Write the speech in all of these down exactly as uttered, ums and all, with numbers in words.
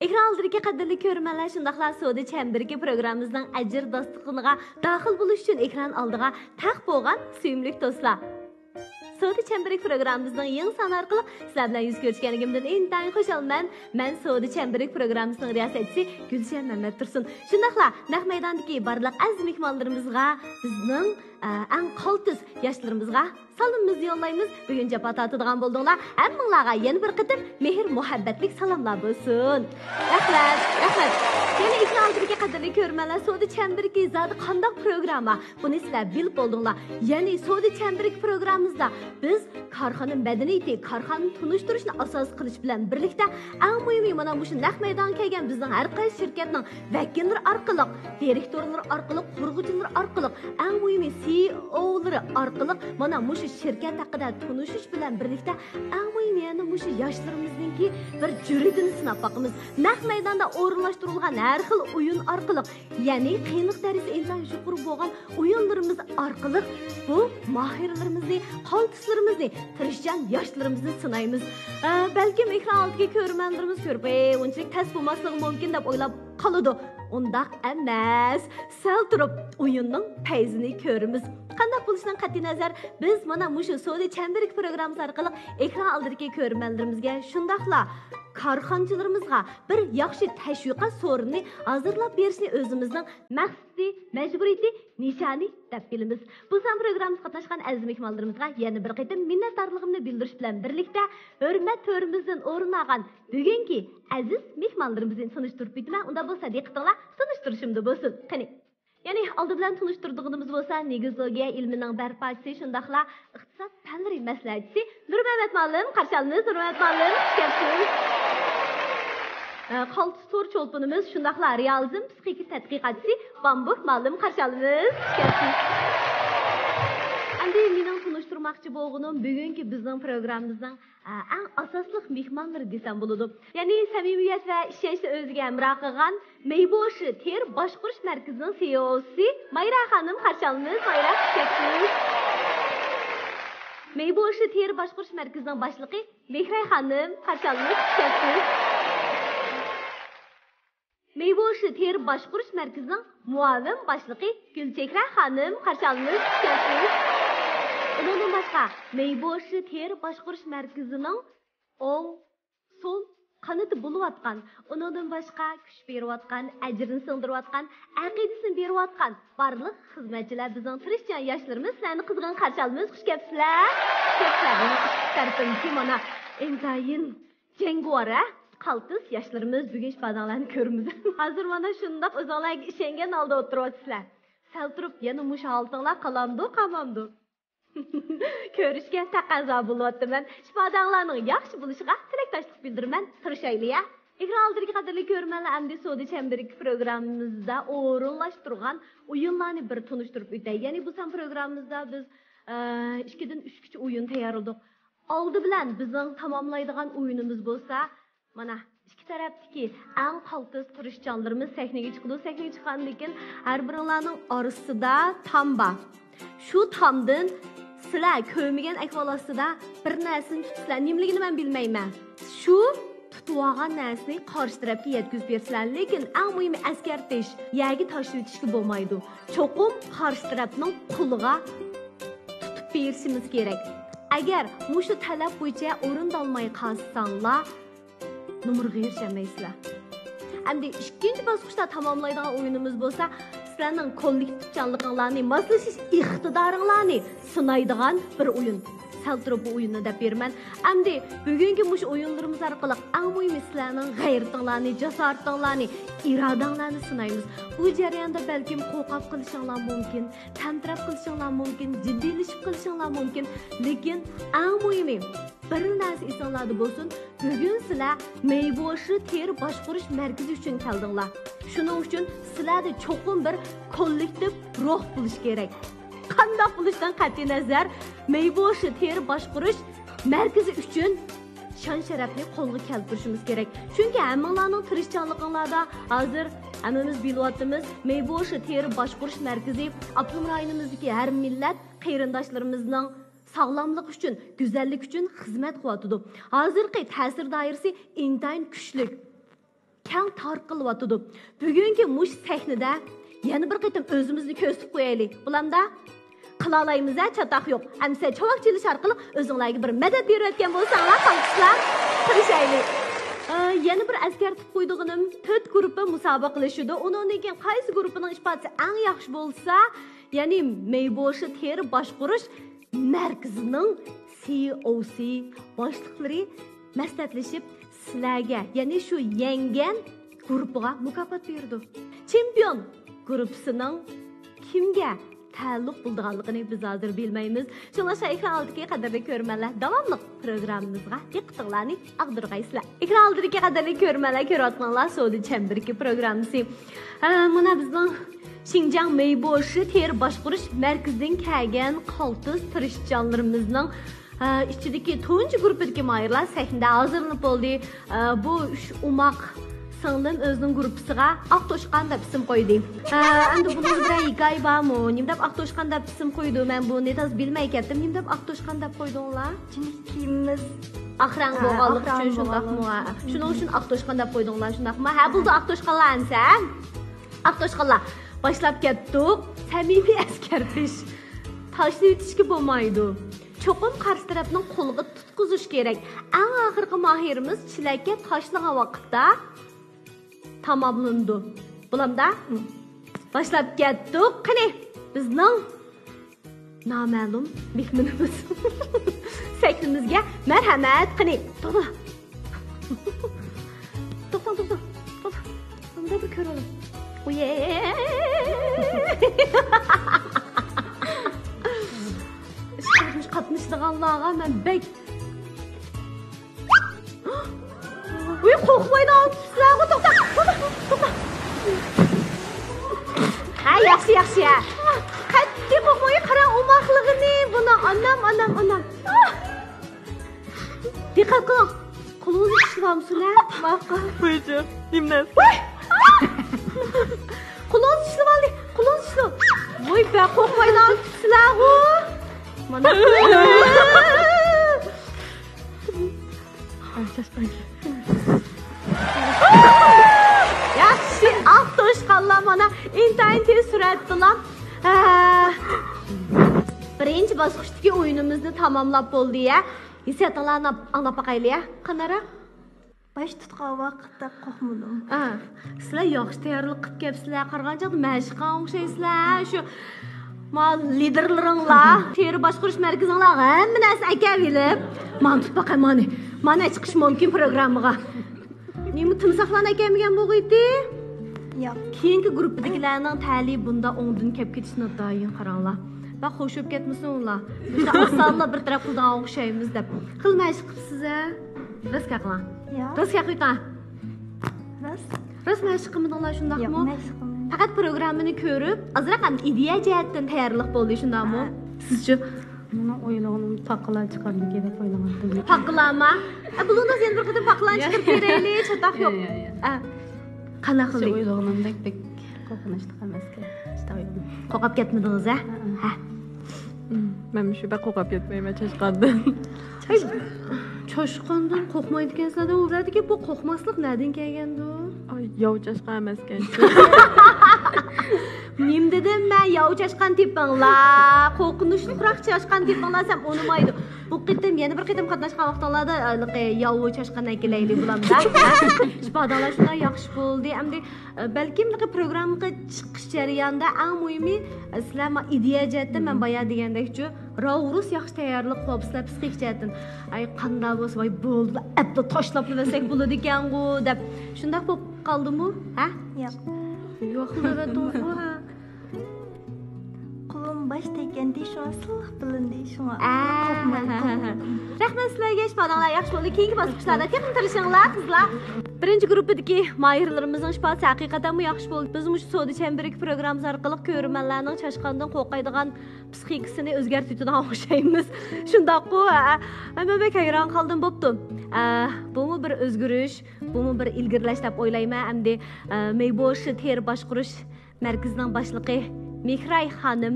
ئېكران ئالدىدىكى قەدىرلىك كۆرۈرمەنلەر، شۇنداقلا سودا چەمبىرىكى پروگراممىمىزنىڭ ئەجىر داستىخىنىغا داخىل بولۇش ئۈچۈن ئېكران ئالدىغا تەق بولغان سۆيۈملۈك دوستلار. سودا چەمبىرىكى پروگراممىمىزنىڭ يېڭى سانى ئارقىلىق سىلەر بىلەن يۈز كۆرۈشكەنلىكىمدىن ئىنتايىن خۇشالمەن. مەن سودا چەمبىرىكى پروگراممىسىنىڭ رىياسەتچىسى گۈلشەن مەمەتتۇرسۇن. شۇنداقلا نەق مەيداندىكى بارلىق ئەزىز مېھمانلىرىمىزغا، بىزنىڭ، ئە، ئەڭ قالتىس ياشلىرىمىزغا سالىمىمىزنى يوللايمىز. بۈگۈن جاپا تارتىدىغان بولدۇڭلار. ھەممىڭلارغا يەنە بىر قېتىم مېھىر مۇھەببەتلىك سالاملار بولسۇن. رەھمەت، رەھمەت. يەنە ئېكران ئالدىدىكى قەدىرلىك كۆرۈرمەنلەر، سودا چەمبىرىكى زادى قانداق پروگرامما؟ بۇنى سىلەر بىلىپ بولدۇڭلار. يەنى سودا چەمبىرىكى پروگراممىمىزدا بىز كارخانا مەدەنىيىتى، كارخانىنى تونۇشتۇرۇشنى ئاساس قىلىش بىلەن بىرلىكتە، ئەڭ مۇھىمى مانا مۇشۇ نەق مەيدانغا كەلگەن بىزنىڭ ھەر قايسى شىركەتنىڭ ۋەكىللىرى ئارقىلىق، دىرېكتورلىرى ئارقىلىق، قۇرغۇچىلىرى ئارقىلىق، ئەڭ مۇھىمى سىئوۋلىرى ئارقىلىق مانا مۇشۇ شىركەت ھەققىدە تونۇشۇش بىلەن بىرلىكتە، ئەڭ مۇھىمى يەنە مۇشۇ ياشلىرىمىزنىڭكى بىر جۈرئىتىنى سىناپ باقىمىز. نەق مەيداندا ئورۇنلاشتۇرۇلغان ھەر خىل ئويۇن ئارقىلىق، يەنى قىيىنلىق دەرىجىسى ئىنتايىن يۇقىرى بولغان ئويۇنلىرىمىز ئارقىلىق بۇ ماھىرلىرىمىزنى، قالتىسلىرىمىزنى، تىرىشچان ياشلىرىمىزنى سىنايمىز. ئە، بەلكىم ئېكران ئالدىدىكى كۆرۈرمەنلىرىمىز كۆرۈپ، «ئەي، ئۇنچىلىك تەس بولماسلىقى مۇمكىن» دەپ ئويلاپ قالىدۇ. ئۇنداق ئەمەس. سەل تۇرۇپ ئويۇننىڭ پەيزىنى كۆرىمىز. قانداق بولۇشىدىن قەتئىينەزەر، بىز مانا مۇشۇ سودا چەمبىرىكى پروگراممىسى ئارقىلىق ئېكران ئالدىدىكى كۆرۈرمەنلىرىمىزگە، شۇنداقلا كارخانىچىلىرىمىزغا بىر ياخشى تەشۋىقات سورۇنىنى ھازىرلاپ بېرىشنى ئۆزىمىزنىڭ مەقسىتى، مەجبۇرىيىتى، نىشانى دەپ بىلىمىز. بۇ سان پروگراممىسىغا قاتناشقان ئەزىز مېھمانلىرىمىزغا يەنە بىر قېتىم مىننەتدارلىقىمنى بىلدۈرۈش بىلەن بىرلىكتە، ھۆرمەت تۆرىمىزدىن ئورۇن ئالغان بۈگۈنكى ئەزىز مېھمانلىرىمىزنى تونۇشتۇرۇپ ئۆتىمەن. ئۇنداق بولسا دىققىتىڭلار تونۇشتۇرۇشۇمدا بولسۇن. قېنى، يەنى ئالدى بىلەن تونۇشتۇرىدىغىنىمىز بولسا، نېگىزولوگىيە ئىلمىنىڭ بەرپاچىسى، شۇنداقلا ئىقتىساد پەنلىرى مەسلىھەتچىسى نۇرمەمەت مۇئەللىم، قارشى ئالىمىز، نۇرمەمەت مۇئەللىم، خۇش كەپسىز. ئە، قالتىس تور چولپىنىمىز، شۇنداقلا رېئالىزم پسىخىكا تەتقىقاتچىسى بامبۇك مۇئەللىم، قارشى ئالىمىز، خۇش كەپسىز. ئەمدى مېنىڭ تونۇشتۇرماقچى بولغىنىم بۈگۈنكى بىزنىڭ پروگراممىمىزنىڭ، ئە، ئەڭ ئاساسلىق مېھمانلىرى دېسەم بولىدۇ. يەنى سەمىمىيەت ۋە ئىشەنچنى ئۆزىگە ھەمراھ قىلغان مەيبوشى تېرە باشقۇرۇش مەركىزىنىڭ سىئوسى مايرا خانىم، قارشى ئالىمىز، مايرا، خۇش كەپسىز. مەيبوشى تېرە باشقۇرۇش مەركىزىنىڭ باشلىقى مېھراي خانىم، قارشى ئالىمىز، خۇش كەپسىز. مەيبوشى تېرە باشقۇرۇش مەركىزىنىڭ مۇئاۋىن باشلىقى گۈلچېھرە خانىم، قارشى ئالىمىز، خۇش كەپسىز. ئۇنىڭدىن باشقا، مەيبوشى تېرە باشقۇرۇش مەركىزىنىڭ ئوڭ، سول قانىتى بولۇۋاتقان، ئۇنىڭدىن باشقا كۈچ بېرىۋاتقان، ئەجرىنى سىڭدۈرۈۋاتقان، ئەقىدىسىنى بېرىۋاتقان بارلىق خىزمەتچىلەر، بىزنىڭ تىرىشچان ياشلىرىمىز، سىلەرنى قىزغىن قارشى ئالىمىز، خۇش كەپسىلەر. خۇش كەپسىلەر. مېنىڭ ئىشقا تەرىپىمكى مانا ئىنتايىن جەڭگىۋار، ھە؟ قالتىس ياشلىرىمىز، بۈگۈن ئىپادەڭلارنى كۆرىمىز. ھازىر مانا شۇنداق ئۆزۈڭلارگە ئىشەنگەن ھالدا ئولتۇرۇۋاتىسىلەر. سەل تۇرۇپ يەنە مۇشۇ ھالىتىڭلار قالامدۇ، قالمامدۇ؟ كۆرۈشكە تەقەززا بولۇۋاتىمەن. ئىپادەڭلارنىڭ ياخشى بولۇشىغا تىلەكداشلىق بىلدۈرىمەن. تىرىشايلى، يا. ئېكران ئالدىدىكى قەدىرلىك كۆرۈرمەنلەر، ئەمدى سودا چەمبىرىكى پروگراممىمىزدا ئورۇنلاشتۇرغان ئويۇنلارنى بىر تونۇشتۇرۇپ ئۆتەي. يەنى بۇ سان پروگراممىمىزدا بىز، ئە، ئىككىدىن ئۈچكىچە ئويۇن تەييارلىدۇق. ئالدى بىلەن بىزنىڭ تاماملايدىغان ئويۇنىمىز بولسا، مانا، ئىككى تەرەپتىكى ئەڭ قالتىس تىرىشچانلىرىمىز سەھنىگە چىقىدۇ. سەھنىگە چىققاندىن كېيىن، ھەر بىرىڭلارنىڭ ئارىسىدا تام بار. شۇ تامدىن سىلەر كۆرمىگەن ئەھۋال ئاستىدا بىر نەرسىنى تۇتىسىلەر. نېمىلىكىنى مەن بىلمەيمەن. شۇ تۇتۇۋالغان نەرسىنى قارشى تەرەپكە يەتكۈزۈپ بېرىسىلەر. لېكىن ئەڭ مۇھىمى ئەسكەرتىش، يەرگە تاشلىۋېتىشكە بولمايدۇ. چوقۇم قارشى تەرەپنىڭ قولىغا تۇتۇپ بېرىشىمىز كېرەك. ئەگەر مۇشۇ تەلەپ بويىچە ئورۇندالماي قالساڭلار، نومۇرغا ئېرىشەلمەيسىلەر. ئەمدى ئىككىنچى باسقۇچتا تاماملايدىغان ئويۇنىمىز بولسا، سىلەرنىڭ كوللېكتىپچانلىقىڭلارنى، ماسلىشىش ئىقتىدارىڭلارنى سىنايدىغان بىر ئويۇن. سەل تۇرۇپ بۇ ئويۇننى دەپ بېرىمەن. ئەمدى بۈگۈنكى مۇشۇ ئويۇنلىرىمىز ئارقىلىق ئەڭ مۇھىمى سىلەرنىڭ غەيرىتىڭلارنى، جاسارىتىڭلارنى، ئىرادەڭلارنى سىنايمىز. بۇ جەرياندا بەلكىم قورقۇپ قېلىشىڭلار مۇمكىن، تەمتىرەپ قېلىشىڭلار مۇمكىن، جىددىيلىشىپ قېلىشىڭلار مۇمكىن. لېكىن ئەڭ مۇھىمى، بىر نەرسە ئېسىڭلاردا بولسۇن، بۈگۈن سىلەر مەيبوشى تېرە باشقۇرۇش مەركىزى ئۈچۈن كەلدىڭلار. شۇنىڭ ئۈچۈن سىلەردە چوقۇم بىر كوللېكتىپ روھ بولۇشى كېرەك. قانداق بولۇشىدىن قەتئىينەزەر، مەيبوشى تېرە باشقۇرۇش مەركىزى ئۈچۈن شان-شەرەپنى قولغا كەلتۈرۈشىمىز كېرەك. چۈنكى ھەممىڭلارنىڭ تىرىشچانلىقىڭلاردا ھازىر ھەممىمىز بىلىۋاتىمىز، مەيبوشى تېرە باشقۇرۇش مەركىزى ئاپتونوم رايونىمىزدىكى ھەر مىللەت قېرىنداشلىرىمىزنىڭ ساغلاملىقى ئۈچۈن، گۈزەللىكى ئۈچۈن خىزمەت قىلىۋاتىدۇ. ھازىرقى تەسىر دائىرىسى ئىنتايىن كۈچلۈك. كەڭ تارقىلىۋاتىدۇ. بۈگۈنكى مۇشۇ سەھنىدە يەنە بىر قېتىم ئۆزىمىزنى كۆرسىتىپ قويايلى. بولامدا؟ قىلالايمىز-ھە، چاتاق يوق. ئەمىسە چاۋاك چېلىش ئارقىلىق ئۆزۈڭلارگە بىر مەدەت بېرىۋەتكەن بولساڭلار، قالتىسلار. تىرىشايلى. ئە، يەنە بىر ئەسكەرتىپ قويىدىغىنىم، تۆت گۇرۇپپا مۇسابىقىلىشىدۇ. ئۇنىڭدىن كېيىن قايسى گۇرۇپپىنىڭ ئىپادىسى ئەڭ ياخشى بولسا، يەنى مەيبوشى تېرە باشقۇرۇش مەركىزىنىڭ سىئوسى باشلىقلىرى مەسلىھەتلىشىپ، سىلەرگە، يەنى شۇ يەڭگەن گۇرۇپپىغا مۇكاپات بېرىدۇ. چېمپىيون گۇرۇپپىسىنىڭ كىمگە تەئەللۇق بولىدىغانلىقىنى بىز ھازىر بىلمەيمىز. شۇڭلاشقا ئېكران ئالدىدىكى قەدىرلىك كۆرۈرمەنلەر، داۋاملىق پروگراممىمىزغا دىققىتىڭلارنى ئاغدۇرغايسىلەر. ئېكران ئالدىدىكى قەدىرلىك كۆرۈرمەنلەر، كۆرۈۋاتقىنىڭلار سودا چەمبىرىكى پروگراممىسى. ھە، مانا بىزنىڭ شىنجاڭ مەيبوشى تېرە باشقۇرۇش مەركىزىدىن كەلگەن قالتىس تىرىشچانلىرىمىزنىڭ ئىچىدىكى تۇنجى گۇرۇپپىدىكى ماھىرلار سەھنىدە ھازىرلىنىپ بولدى. بۇ ئۈچ ئوماق سىڭلىم ئۆزىنىڭ گۇرۇپپىسىغا ئاق توشقان دەپ ئىسىم قويدى. ئەمدى بۇنىڭدا بىرەر ھېكايە بارمۇ؟ نېمە دەپ ئاق توشقان دەپ ئىسىم قويدۇ؟ مەن بۇنى تازا بىلمەي كەتتىم. نېمە دەپ ئاق توشقان دەپ قويدۇڭلار؟ چۈنكى كىيىمىمىز ئاق رەڭ ھە، بولغانلىقى ئاق رەڭ ئۈچۈن، شۇنداقمۇ؟ بولغانلىقى ھە. ئۈچۈن. شۇنىڭ ئۈچۈن ئاق توشقان دەپ قويدۇڭلار، شۇنداقمۇ؟ ھە، بولدى، ئاق توشقانلار ئەمسە. ئاق توشقانلار، باشلاپ كەتتۇق. سەمىمىي ئەسكەرتىش. تاشلىۋېتىشكە بولمايدۇ. چوقۇم قارشى تەرەپنىڭ قولىغا تۇتقۇزۇش كېرەك. ئەڭ ئاخىرقى ماھىرىمىز چېلەككە تاشلىغان ۋاقىتتا تاماملىنىدۇ. بولامدا؟ باشلاپ كەتتۇق. قېنى، بىزنىڭ نامەلۇم مېھمىنىمىز سەھنىمىزگە مەرھەمەت. قېنى، توختاڭ، توختاڭ، توختاڭ. توختاڭ، بىر كۆرۈڭ. ئۇيې. قاتنىشىدىغانلارغا مەن بەك ۋۇي، قورقمايدىغان تۇپسىلەرغۇ، توختا، توختا، توختا. ھە، ياخشى، ياخشى، ھە. قەتئىي قورقماي، قاراڭ ئوماقلىقىنى، بۇنى، ئانام، ئانام، ئانام. دىققەت قىلىڭ، قولىڭىزنى چىشلىۋالمىسۇن، ھە؟ ماقۇل. ۋۇيجۇ، نېمە نەرسە؟ ۋۇي! قولىڭىزنى چىشلىۋالدى، قولىڭىزنى چىشلىۋال. ۋۇي، بەك قورقمايدىغان تۇپسىلەرغۇ. مانا. ياخشى، ئاق توشقانلار مانا ئىنتايىن تېز سۈرئەتتىلا، ھە، بىرىنچى باسقۇچتىكى ئويۇنىمىزنى تاماملاپ بولدى، ھە. ھېسسىياتىڭلارنى ئاڭلاپ باقايلى، ھە. قانداقراق؟ باش تۇتقان ۋاقىتتا قورقمىدىم. ئا، سىلەر ياخشى تەييارلىق قىلىپ كەپسىلەر، قارىغانچاغدا مەشىق قىلغان ئوخشايسىلەر. شۇ ما لىدېرلىرىڭلار، تېرە باشقۇرۇش مەركىزىڭلار ھەممە نەرسىنى ئەكەۋېلىپ، مانا تۇتۇپ باقاي، مانا، مانا چىقىشى مۇمكىن پروگراممىغا. نېمە، تىمساھلارنى ئەكەلمىگەن بولغىيتى؟ ياق. كېيىنكى گۇرۇپپىدىكىلەرنىڭ تەلىيى بۇنداق ئوڭدىن كەپ كېتىشىنى ئاتايىن قاراڭلار. بەك خوش بولۇپ كەتمىسۇن ئۇلار. مۇشۇنداق ئاسانلا بىر تەرەپ قىلىدىغان ئوخشايمىز دەپ. خېلى مەشىق قىپسىز ھە؟ راست گەپ قىلىڭ. ياق. راست گەپ قىلىڭ. راست. راست مەشىق قىلمىدىڭلار، شۇنداقمۇ؟ ياق، مەشىق قىلمىدىم. پەقەت پروگراممىنى كۆرۈپ، ئازراق ئەمدى ئىدىيە جەھەتتىن تەييارلىق بولدى، شۇنداقمۇ؟ ھە. سىزچۇ؟ مانا ئويلىغىنىم پاقىلار چىقارمىكى دەپ ئويلىغانتىم. پاقىلارما؟ ئە، بولۇڭلار، يەنە بىر قېتىم پاقىلارنى چىقىرىپ بېرەيلى، چاتاق يوق. يا، يا، يا. ئە، قانداق قىلدى؟ ئويلىغىنىمدەك بەك قورقۇنچلۇق ئەمەسكەن. شۇنداق ئويلىدىم. قورقۇپ كەتمىدىڭىز ھە؟ ھە. ھە. مەن مۇشۇ بەك قورقۇپ كەتمەيمەن چاشقاندىن. ئەي، چاشقاندىن قورقمايدىكەنسىلەر دە، ئۇ بۇ قورقماسلىق نەدىن كەلگەندۇ؟ ئاي، ياۋ چاشقان ئەمەسكەن. نېمە دېدىم مەن، ياۋ چاشقان تېپىڭلار، قورقۇنچلۇقراق چاشقان تېپىڭلار دېسەم ئۇنىمايدۇ. بۇ قېتىم، يەنە بىر قېتىم قاتناشقان ۋاقتىڭلاردا، ھېلىقى ياۋا چاشقان ئەكېلەيلى بولامدا. ھە؟ ئىپادەڭلار شۇنداق ياخشى بولدى. ئەمدى، ئە، بەلكىم ھېلىقى پروگراممىغا چىقىش جەريانىدا ئەڭ مۇھىمى، ئە، سىلەر ما-، ئىدىيە جەھەتتىن مەن بايا دېگەندەكچۇ، راۋرۇس ياخشى تەييارلىق قىلىۋاپسىلەر پسىخىك جەھەتتىن. ئەي، قانداق بولسا، ۋاي، بولدى، ئەپلا تاشلاپلا بەرسەك بولىدىكەنغۇ، دەپ. شۇنداق بولۇپ قالدىمۇ؟ ھە؟ ياق. ياق، نۆۋەتتىڭىزغۇ، ھە؟ قولۇم باش تەگكەنتى، شۇڭا سىلىق بىلىندى، شۇڭا ئە، قورقماي، ھە، ھە، ھە. قورقمىدىم. رەھمەت سىلەرگە، ئىپادەڭلار ياخشى بولدى. كېيىنكى باسقۇچلاردا تېخىمۇ تىرىشىڭلار، قىزلار. بىرىنچى گۇرۇپپىدىكى ماھىرلىرىمىزنىڭ ئىپادىسى ھەقىقەتەنمۇ ياخشى بولدى. بىز مۇشۇ سودا چەمبىرىكى پروگراممىسى ئارقىلىق كۆرۈرمەنلەرنىڭ چاشقاندىن قورقايدىغان پسىخىكىسىنى ئۆزگەرتىۋېتىدىغان ئوخشايمىز. شۇنداققۇ؟ ھە. مەن بەك ھەيران قالدىم، بوپتۇ. ئە، بۇمۇ بىر ئۆزگىرىش، بۇمۇ بىر ئىلگىرىلەش دەپ ئويلايمەن. ئەمدى، ئە، مېيبوشى تېرە باشقۇرۇش مەركىزىنىڭ باشلىقى مېھراي خانىم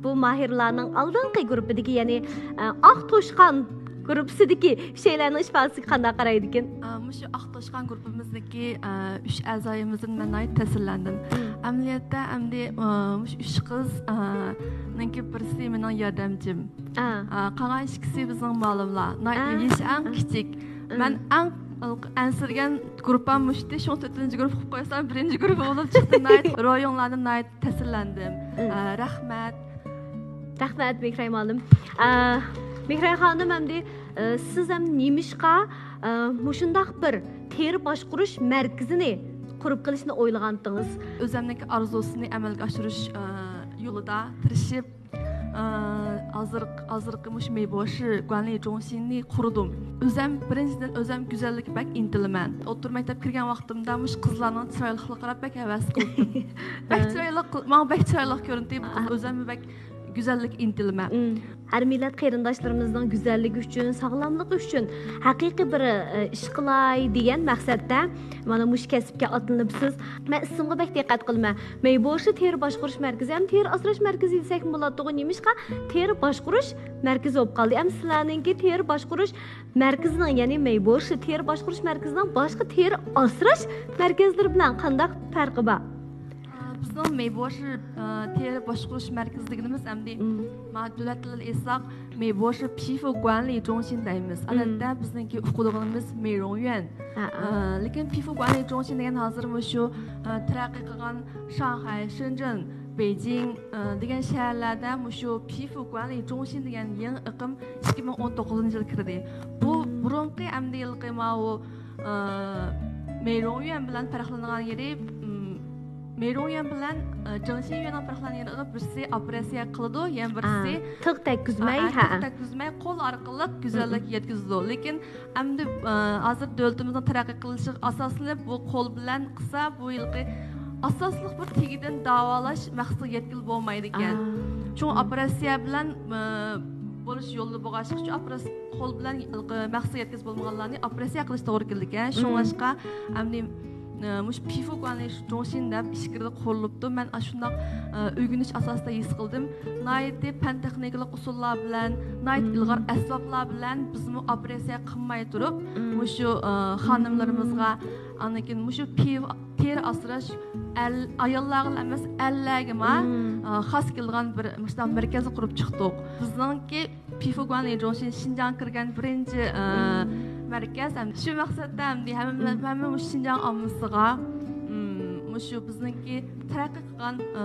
بۇ ماھىرلارنىڭ ئالدىنقى گۇرۇپپىدىكى، يەنى، ئە، ئاق توشقان گۇرۇپپىسىدىكى ئۈچەيلەننىڭ ئىپادىسىگە قانداق قارايدىكىن؟ ئا، مۇشۇ ئاق توشقان گۇرۇپپىمىزدىكى، ئا، ئۈچ ئەزايىمىزدىن مەن ناھايىتى تەسىرلەندىم. مم. ئەمەلىيەتتە ئەمدى، ئا، مۇشۇ ئۈچ قىز، ئا، نىڭكى بىرسى مېنىڭ ياردەمچىم. ئا. ئا، قالغان ئىككىسى بىزنىڭ مۇئەللىملار. ناھايىتى ئا. يېشى ئەڭ ئا. كىچىك. ئا. مەن ئەڭ ئەنسىرىگەن گۇرۇپپام مۇشتى، شۇڭا تۆتىنچى گۇرۇپپا قىلىپ قويسام، بىرىنچى گۇرۇپپا بولۇپ چىقتى. ناھايىتى، روھىڭلاردىن ناھايىتى تەسىرلەندىم. مم. ئا، رەھمەت. رەھمەت، مېھراي مۇئەللىم. ئا، مېھراي خانىم، ئەمدى، ئا، سىز ھەم نېمىشقا، ئا، مۇشۇنداق بىر تېرە باشقۇرۇش مەركىزىنى قۇرۇپ قېلىشنى ئويلىغانتىڭىز؟ ئۆزەمنىڭكى ئارزۇسىنى ئەمەلگە ئاشۇرۇش، ئا، يولىدا تىرىشىپ، ئا، ھازىر، ھازىرقى مۇشۇ مېيبوشى گۇەنلى جۇڭشىننى قۇردۇم. ئۆزەم، بىرىنچىدىن، ئۆزەم گۈزەللىككە بەك ئىنتىلىمەن. ئوتتۇرا مەكتەپكە كىرگەن ۋاقتىمدا مۇشۇ قىزلارنىڭ چىرايلىقلىقىغا بەك ھەۋەس قىلدىم. بەك چىرايلىق، ماڭا بەك چىرايلىق كۆرۈندى. ئۆزەممۇ بەك گۈزەللىككە ئىنتىلىمەن. مم. ھەر مىللەت قېرىنداشلىرىمىزنىڭ گۈزەللىكى ئۈچۈن، ساغلاملىقى ئۈچۈن ھەقىقىي بىر، ئە، ئىش قىلاي دېگەن مەقسەتتە مانا مۇشۇ كەسىپكە ئاتلىنىپسىز. مەن ئىسىمغا بەك دىققەت قىلىمەن. مەيبوشى تېرە باشقۇرۇش مەركىزى ھەم تېرە ئاسراش مەركىزى دېسەكمۇ بولاتتىغۇ. نېمىشقا تېرە باشقۇرۇش مەركىزى بولۇپ قالدى؟ ئەمدى سىلەرنىڭكى تېرە باشقۇرۇش مەركىزىنىڭ، يەنى مەيبوشى تېرە باشقۇرۇش مەركىزىنىڭ باشقا تېرە ئاسراش مەركەزلىرى بىلەن قانداق پەرقى بار؟ بىزنىڭ مېيبوشى، ئە، تېرە باشقۇرۇش مەركىزى دېگىنىمىز ئەمدى مم. مانا دۆلەت تىلىدا ئېيتساق، مېيبوشى پىفۇ گۇەنلى جۇڭشىن دەيمىز. مم. ئادەتتە بىزنىڭكى ئۇقىدىغىنىمىز مېيرۇڭيۈەن. ھە، ھە. ئە، لېكىن پىفۇ گۇەنلى جۇڭشىن دېگەن ھازىر مۇشۇ، ئە، تەرەققىي قىلغان شاڭخەي، شېنجېن، بېيجىڭ، ئە، دېگەن شەھەرلەردە مۇشۇ پىفۇ گۇەنلى جۇڭشىن دېگەن يېڭى ئېقىم ئىككى مىڭ ئون توققۇزىنچى يىلى كىردى. بۇ بۇرۇنقى ئەمدى ھېلىقى ماۋۇ، ئە، مېيرۇڭيۈەن بىلەن پەرقلىنىدىغان يېرى، م، مېيرۇڭيۈەن بىلەن، ئە، جېڭ شىنيۈەننىڭ پەرقلەنگەن يېرى، بىرسى ئوپېراتسىيە قىلىدۇ، يەنە بىرسى، ئا، تىغ تەگكۈزمەي، ئا، ئا، ھە. تىغ تەگكۈزمەي، قول ئارقىلىق گۈزەللىككە يەتكۈزىدۇ. لېكىن ئەمدى، ئە، ھازىر دۆلىتىمىزنىڭ تەرەققىي قىلىشىغا ئاساسلىنىپ، بۇ قول بىلەن قىلسا، بۇ ھېلىقى ئاساسلىق بىر تېگىدىن داۋالاش مەقسىتىگە يەتكىلى بولمايدىكەن. ئا. شۇڭا ئوپېراتسىيە بىلەن، ئە، بولۇش يولى بولغاچقا، شۇ ئوپېراتسىيە قول بىلەن ھېلىقى مەقسەتكە يەتكۈزۈپ بولمىغانلارنى ئوپېراتسىيە قىلىش توغرا كېلىدىكەن. مم. شۇڭلاشقا ئەمدى، ئە، مۇشۇ پىفۇ گۇەنلى جۇڭشىن دەپ ئىچكىرىدە قۇرۇلۇپتۇ. مەن ئاشۇنداق، ئە، ئۆگىنىش ئاساسىدا ھېس قىلدىم. ناھايىتى پەن تېخنىكىلىق ئۇسۇللار بىلەن، ناھايىتى مم. ئىلغار ئەسۋابلار بىلەن بىزمۇ ئوپېراتسىيە قىلماي تۇرۇپ، مم. مۇشۇ، ئە، خانىملىرىمىزغا، ئاندىن كېيىن مۇشۇ پىف-، تېرە ئاسراش ئەل-، ئاياللارغىلا ئەمەس، ئەرلەرگىمۇ، مم. ئە، خاس كېلىدىغان بىر مۇشۇنداق مەركەزنى قۇرۇپ چىقتۇق. بىزنىڭكى پىفۇ گۇەنلى جۇڭشىن شىنجاڭغا كىرگەن بىرىنچى، ئە، مم. مەركەز. ھەم شۇ مەقسەتتە ھەمدە ھەممە، مم. ھەممە مۇشۇ شىنجاڭ ئاممىسىغا، مم، مۇشۇ بىزنىڭكى تەرەققىي قىلغان، ئە،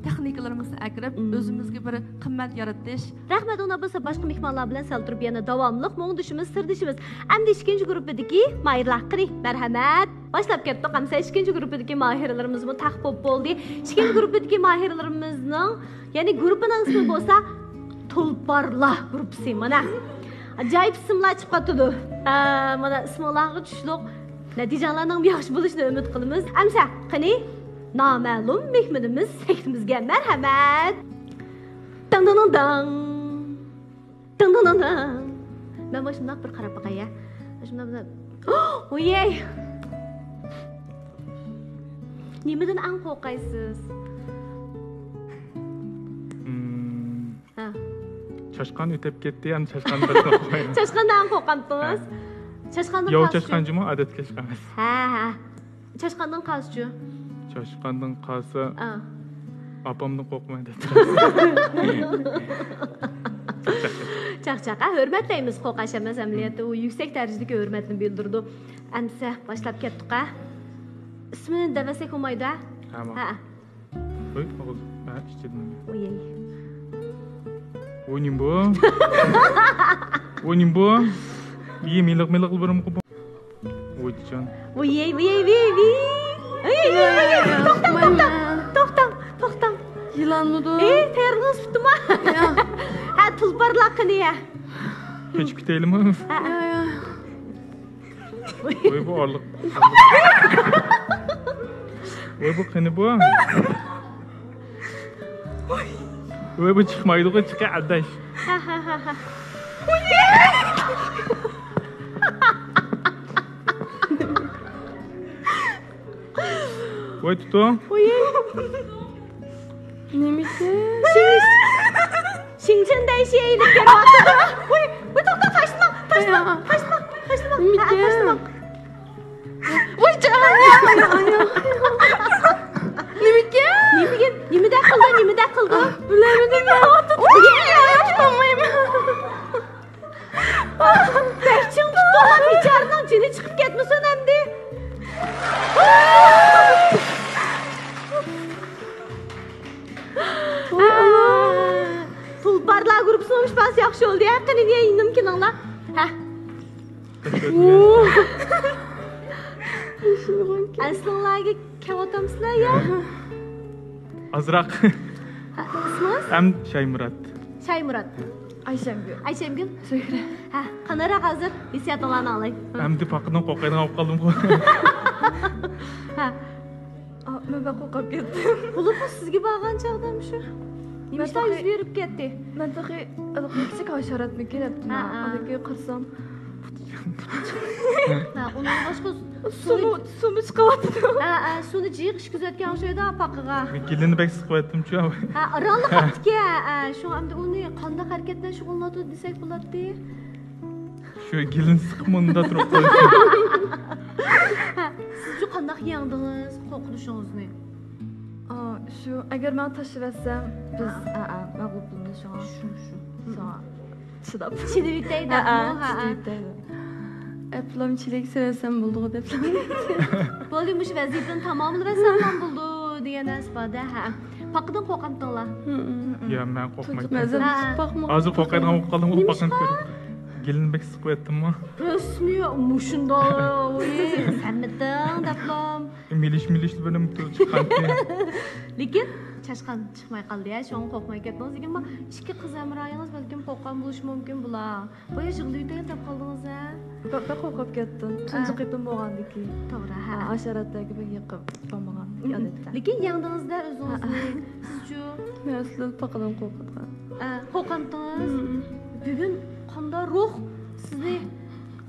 تېخنىكىلىرىمىزنى ئەكىرىپ، مم. ئۆزىمىزگە بىر قىممەت يارىتىش. رەھمەت، ئۇنداق بولسا باشقا مېھمانلار بىلەن سەل تۇرۇپ يەنە داۋاملىق مۇڭدىشىمىز، سىردىشىمىز. ئەمدى ئىككىنچى گۇرۇپپىدىكى ماھىرلار قېنى، مەرھەمەت. باشلاپ كەتتۇق. ئەمسە ئىككىنچى گۇرۇپپىدىكى ماھىرلىرىمىزمۇ تەق بولۇپ بولدى. ئىككىنچى گۇرۇپپىدىكى ماھىرلىرىمىزنىڭ يەنى گۇرۇپپىنىڭ ئىسمى بولسا تۇلپارلار گۇرۇپپىسى. مانا، ئاجايىپ ئىسىملار چىقىپ قاتىدۇ. ئە، مانا ئىسمىڭلارغا چۈشلۈق، نەتىجەڭلارنىڭ ياخشى بولۇشىنى ئۈمىد قىلىمىز. ئەمسە، قېنى، نامەلۇم مېھمىنىمىز سەھنىمىزگە مەرھەمەت. داڭ، داڭ، داڭ، داڭ. دىڭ، دىڭ، دىڭ، دىڭ. مەن مانا شۇنداق بىر قاراپ باقاي، يا. شۇنداق بىر، ۋويەي! نېمىدىن ئەڭ قورقايسىز؟ مم. ھە. چاشقان ئۆتۈپ كەتتى، ئەمدى چاشقاندىن قورقمايمەن. چاشقاندىن ئەڭ قورقامتىڭىز؟ ھە. چاشقاندىن ياۋا قاچتى. چاشقان جۇمۇ، ئادەتتىكى چاشقان ئەمەس. ھە، ھە. چاشقاندىن قالسىچۇ؟ چاشقاندىن قالسا، ئا. ئاپامدىن قورقىمەن دەپ. چاقچاق، ھە، ھۆرمەتلەيمىز، قورقاش ئەمەس، ئەمەلىيەتتە ئۇ يۈكسەك دەرىجىدىكى ھۆرمەتنى بىلدۈرىدۇ. ئەمسە باشلاپ كەتتۇق، ھە؟ ئىسمىنى دەۋەتسەك بولمايدۇ، ھە؟ ھە، ماقۇل. ھە. ھوي، ئوغۇل، ھە، ئىچىدىن. ۋويەي. ۋوي، نېمە بۇ؟ ۋوي، نېمە بۇ؟ ئىي، مىلىق، مىلىق بىر ۋويجان. ۋويەي، ۋويەي، ۋويەي، ۋويەي. ئەي، ئەي، ئەي، ئەي، ئەي، توختاڭ، توختاڭ، توختاڭ، توختاڭ. يىلانمىدۇ؟ ئەي، تەييارلىقىڭىز پۈتتىمۇ؟ ياق. ھە، تۇلپارلار قېنى، ھە؟ كۆچۈپ كېتەيلىمۇ؟ ھە، ھە. ياق، ياق. ۋوي، بۇ ئارىلىق. ۋوي، بۇ قېنى بۇ؟ ۋوي، بۇ چىقمايدىغۇ، چىقى، ئاداش. ھە، ھە، ھە، ھە. ۋوي، تۇتۇڭ. ۋوي. نېمىشى؟ شىڭ-، شىڭچىن دەيشى ئېلىپ كېلىۋاتىدۇ. ۋوي، ۋوي، توختا، تاش. قاچماڭ، قاچماڭ. ھە، قاچماڭ. ۋاي جان. نېمىكەن؟ نېمىگە؟ نېمىدەك قىلدى؟ نېمىدەك قىلدى؟ بىلمىدىم. بەك چىڭ تۇتۇڭلار، بىچارىنىڭ جېنى چىقىپ كەتمىسۇن ئەمدى. تۇلپارلار گۇرۇپپىسىنىڭ ئىپادىسى ياخشى بولدى ھە، قېنى يېنىمغا كېلىڭلار. ھە. ئەسلىڭلارگە كەۋاتامسىلەر يا؟ ئازراق. ھە، ئىسمىڭىز؟ ھەم شايمۇرات. شايمۇرات. ئايشەمگۈل. ئايشەمگۈل. زۆھرە. ھە، قانداقراق ھازىر؟ ھېسسىياتىڭلارنى ئالاي. ئەمدى پاقىدىن قورقايدىغان بولۇپ قالدىمغۇ. ھە. ئا، مەن بەك قورقۇپ كەتتىم. بولۇپمۇ سىزگە بارغان چاغدا مۇشۇ نېمە ئىشلار يۈز بېرىپ كەتتى؟ مەن تېخى كىچىك ھاشاراتمىكىن دەپتىمەن. ھە، ھە. ئاندىن كېيىن قارىسام، ھە، ئۇنىڭ باشقا سۇمۇ، سۇمۇ چىقىۋاتىدۇ. ھە، ھە، سۇنى جىق ئىچكۈزۈۋەتكەن ئوخشايدۇ پاقىغا. مەن گېلىنى بەك سىقىۋەتتىمچۇ. ھە، ئارانلا قاپتىكەن. ھە، شۇڭا ئەمدى ئۇنى قانداق ھەرىكەت بىلەن شۇغۇللىنىۋاتىدۇ دېسەك بولاتتى. شۇ گېلىنى سىقىپ مۇندا تۇرۇپ قويۇش. ھە، سىزچۇ قانداق يەڭدىڭىز قورقۇنۇشىڭىزنى؟ ئا، شۇ، ئەگەر مەن تاشلىۋەتسەم، بىز، ھە. ئا، ئا، مەغلۇپ بولىمىز شۇڭا. شۇ، شۇ. شۇڭا. چىداپ. چىدىۋېتەي دەپمۇ، ھە، ھە، ھە. چىدىۋېتەي دەپ. ئەپلام چىلىك سېلىۋەتسەم بولدىغۇ دەپ. بولدى، مۇشۇ ۋەزىپىنى تاماملىۋەتسەملا بولىدۇ دېگەن نەرسە بار-دە، ھە. پاقىدىن قورقامتىڭلار؟ يا، مەن قورقمايتتىم. ھە. ھازىر قورقايدىغان بولۇپ قالدىمغۇ، پاقىنى كۆرۈپ. گېلىنى بەك سىقىۋەتتىممۇ؟ رەسمىي مۇشۇنداق، ۋوي، سەنمىتىڭ دەپلا. مىلىش-مىلىش بىلەن تۇرۇپ چىققانتى. لېكىن چاشقان چىقماي قالدى، ھە، شۇڭا قورقماي كەتتىڭىز. لېكىن بۇ ئىككى قىز ھەمراھىڭىز بەلكىم قورققان بولۇشى مۇمكىن بۇلار. بايا يىغلىۋېتەي دەپ قالدىڭىز ھە؟ بەك، بەك قورقۇپ كەتتىم. تۇنجى قېتىم بولغاندىكىن. توغرا، ھە. ھە، ھاشاراتلارغا بەك يېقىن بولمىغان ئادەتتە. لېكىن يەڭدىڭىز-دە ئۆزىڭىزنى. ھە. سىزچۇ؟ مەن ئەسلىدە پاقىدىن قورقىدىغان. ھە، قورقامتىڭىز؟ بۈگۈن قانداق روھ سىزنى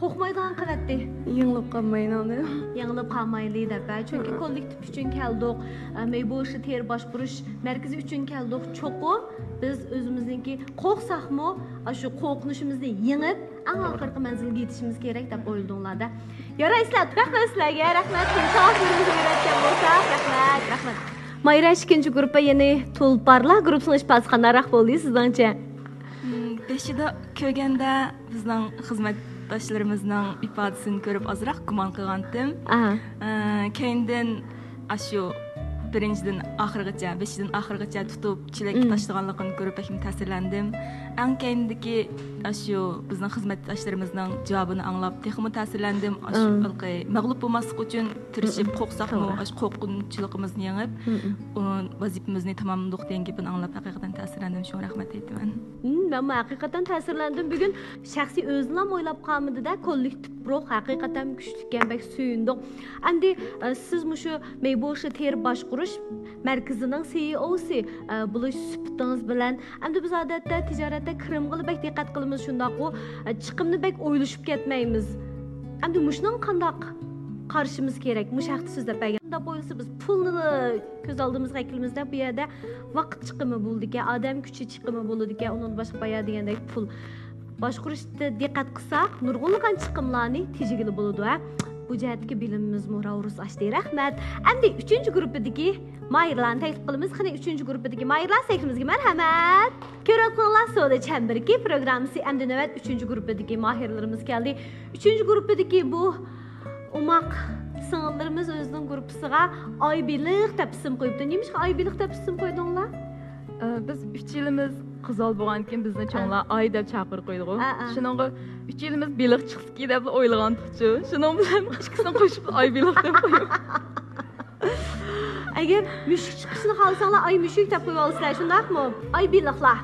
قورقمايدىغان قىلىۋەتتى؟ يېڭىلىپ قالمايلى دەپ. يېڭىلىپ قالمايلى دەپ، ھە. چۈنكى كوللېكتىپ ئۈچۈن كەلدۇق. ئە، مەيبوشى تېرە باشقۇرۇش مەركىزى ئۈچۈن كەلدۇق. چوقۇم بىز ئۆزىمىزنىڭكى قورقساقمۇ، ئاشۇ قورقۇنچىمىزنى يېڭىپ، ئەڭ ئاخىرقى مەنزىلگە يېتىشىمىز كېرەك دەپ ئويلىدىڭلار-دە. يارايسىلەر، رەھمەت سىلەرگە، رەھمەت. تىلتاس بىرىمىزنى ئۆگەتكەن بولساق، رەھمەت، رەھمەت. مايرا ئىككىنچى گۇرۇپپا يەنى تۇلپارلار گۇرۇپپىسىنىڭ ئىپادىسى قانداقراق بولدى سىزنىڭچە؟ مم، بېشىدا كۆرگەندە بىزنىڭ خىزمەتداشلىرىمىزنىڭ ئىپادىسىنى كۆرۈپ ئازراق گۇمان قىلغانتىم. ئاھا. ئە، كەينىدىن ئاشۇ بىرىنچىدىن ئاخىرغىچە، بېشىدىن ئاخىرغىچە تۇتۇپ چېلەككە مم. تاشلىغانلىقىنى كۆرۈپ بەكمۇ تەسىرلەندىم. ئەڭ كەينىدىكى ئاشۇ بىزنىڭ خىزمەتداشلىرىمىزنىڭ جاۋابىنى ئاڭلاپ تېخىمۇ تەسىرلەندىم. ئاشۇ مم. ھېلىقى مەغلۇپ بولماسلىق ئۈچۈن تىرىشىپ، مم. قورقساقمۇ، توغرا. ئاشۇ قورقۇنچىلىقىمىزنى يېڭىپ، مم. ئۇ ۋەزىپىمىزنى تاماملىدۇق دېگەن گېپىنى ئاڭلاپ ھەقىقەتەن تەسىرلەندىم. شۇڭا رەھمەت ئېيتىمەن. مم، مەنمۇ ھەقىقەتەن تەسىرلەندىم. بۈگۈن شەخسىي ئۆزىنىڭ ئويلاپ قالمىدى-دە، كوللېكتىپ روھ ھەقىقەتەن كۈچلۈككەن، بەك سۆيۈندۇق. ئەمدى، ئە، سىز مۇشۇ مەيبوشى تېرە باشقۇرۇش مەركىزىنىڭ سىئىئوسى، ئە، بولۇش سۈپىتىڭىز بىلەن، ئەمدى بىز ئادەتتە تىجارەتتە كىرىمغىلا بەك دىققەت قىلىمىز، شۇنداققۇ، ئە، چىقىمنى بەك ئويلىشىپ كەتمەيمىز. ئەمدى مۇشۇنىڭغا قانداق قارىشىمىز كېرەك؟ مۇشۇ ھەقتە سۆزلەپ بەرگەن. مۇنداق ئويلىسا بىز پۇلنىلا كۆز ئالدىمىزغا ئەكېلىمىز-دە، بۇ يەردە ۋاقىت چىقىمى بولىدىكەن، ئادەم كۈچى چىقىمى بولىدىكەن، ئۇنىڭدىن باشقا بايا دېگەندەك پۇل باشقۇرۇشتا دىققەت قىلساق، نۇرغۇنلىغان چىقىملارنى تېجىگىلى بولىدۇ، ھە. بۇ جەھەتتىكى بىلىمىمىزمۇ راۋۇرۇس ئاشتى. رەھمەت. ئەمدى ئۈچىنچى گۇرۇپپىدىكى ماھىرلارنى تەكلىپ قىلىمىز. قېنى، ئۈچىنچى گۇرۇپپىدىكى ماھىرلار، سەھنىمىزگە مەرھەمەت. كۆرۈۋاتقىنىڭلار سودا چەمبىرىكى پروگراممىسى. ئەمدى نۆۋەت ئۈچىنچى گۇرۇپپىدىكى ماھىرلىرىمىز كەلدى. ئۈچىنچى گۇرۇپپىدىكى بۇ ئوماق سىڭىللىرىمىز ئۆزىنىڭ گۇرۇپپىسىغا ئاي بېلىق دەپ ئىسىم قويۇپتۇ. نېمىشقا ئاي بېلىق دەپ ئىسىم قويدۇڭلار؟ ئە، بىز ئۈچىيلىمىز قىزال بولغاندىكىن بىزنى چوڭلار ئە. ئاي دەپ چاقىرىپ قويىدىغۇ. ئە، ئە. شۇنىڭغا ئۈچىيلىمىز بېلىق چىقسىكى دەپلا ئويلىغانتۇقچۇ. شۇنىڭ بىلەن ئىككىسىنى قوشۇپ ئاي بېلىق دەپ قويۇپ. ئەگەر مۈشۈك چىقىشىنى خالىساڭلار، ئاي مۈشۈك دەپ قويۇۋالىسىلەر، شۇنداقمۇ؟ ئاي بېلىقلار.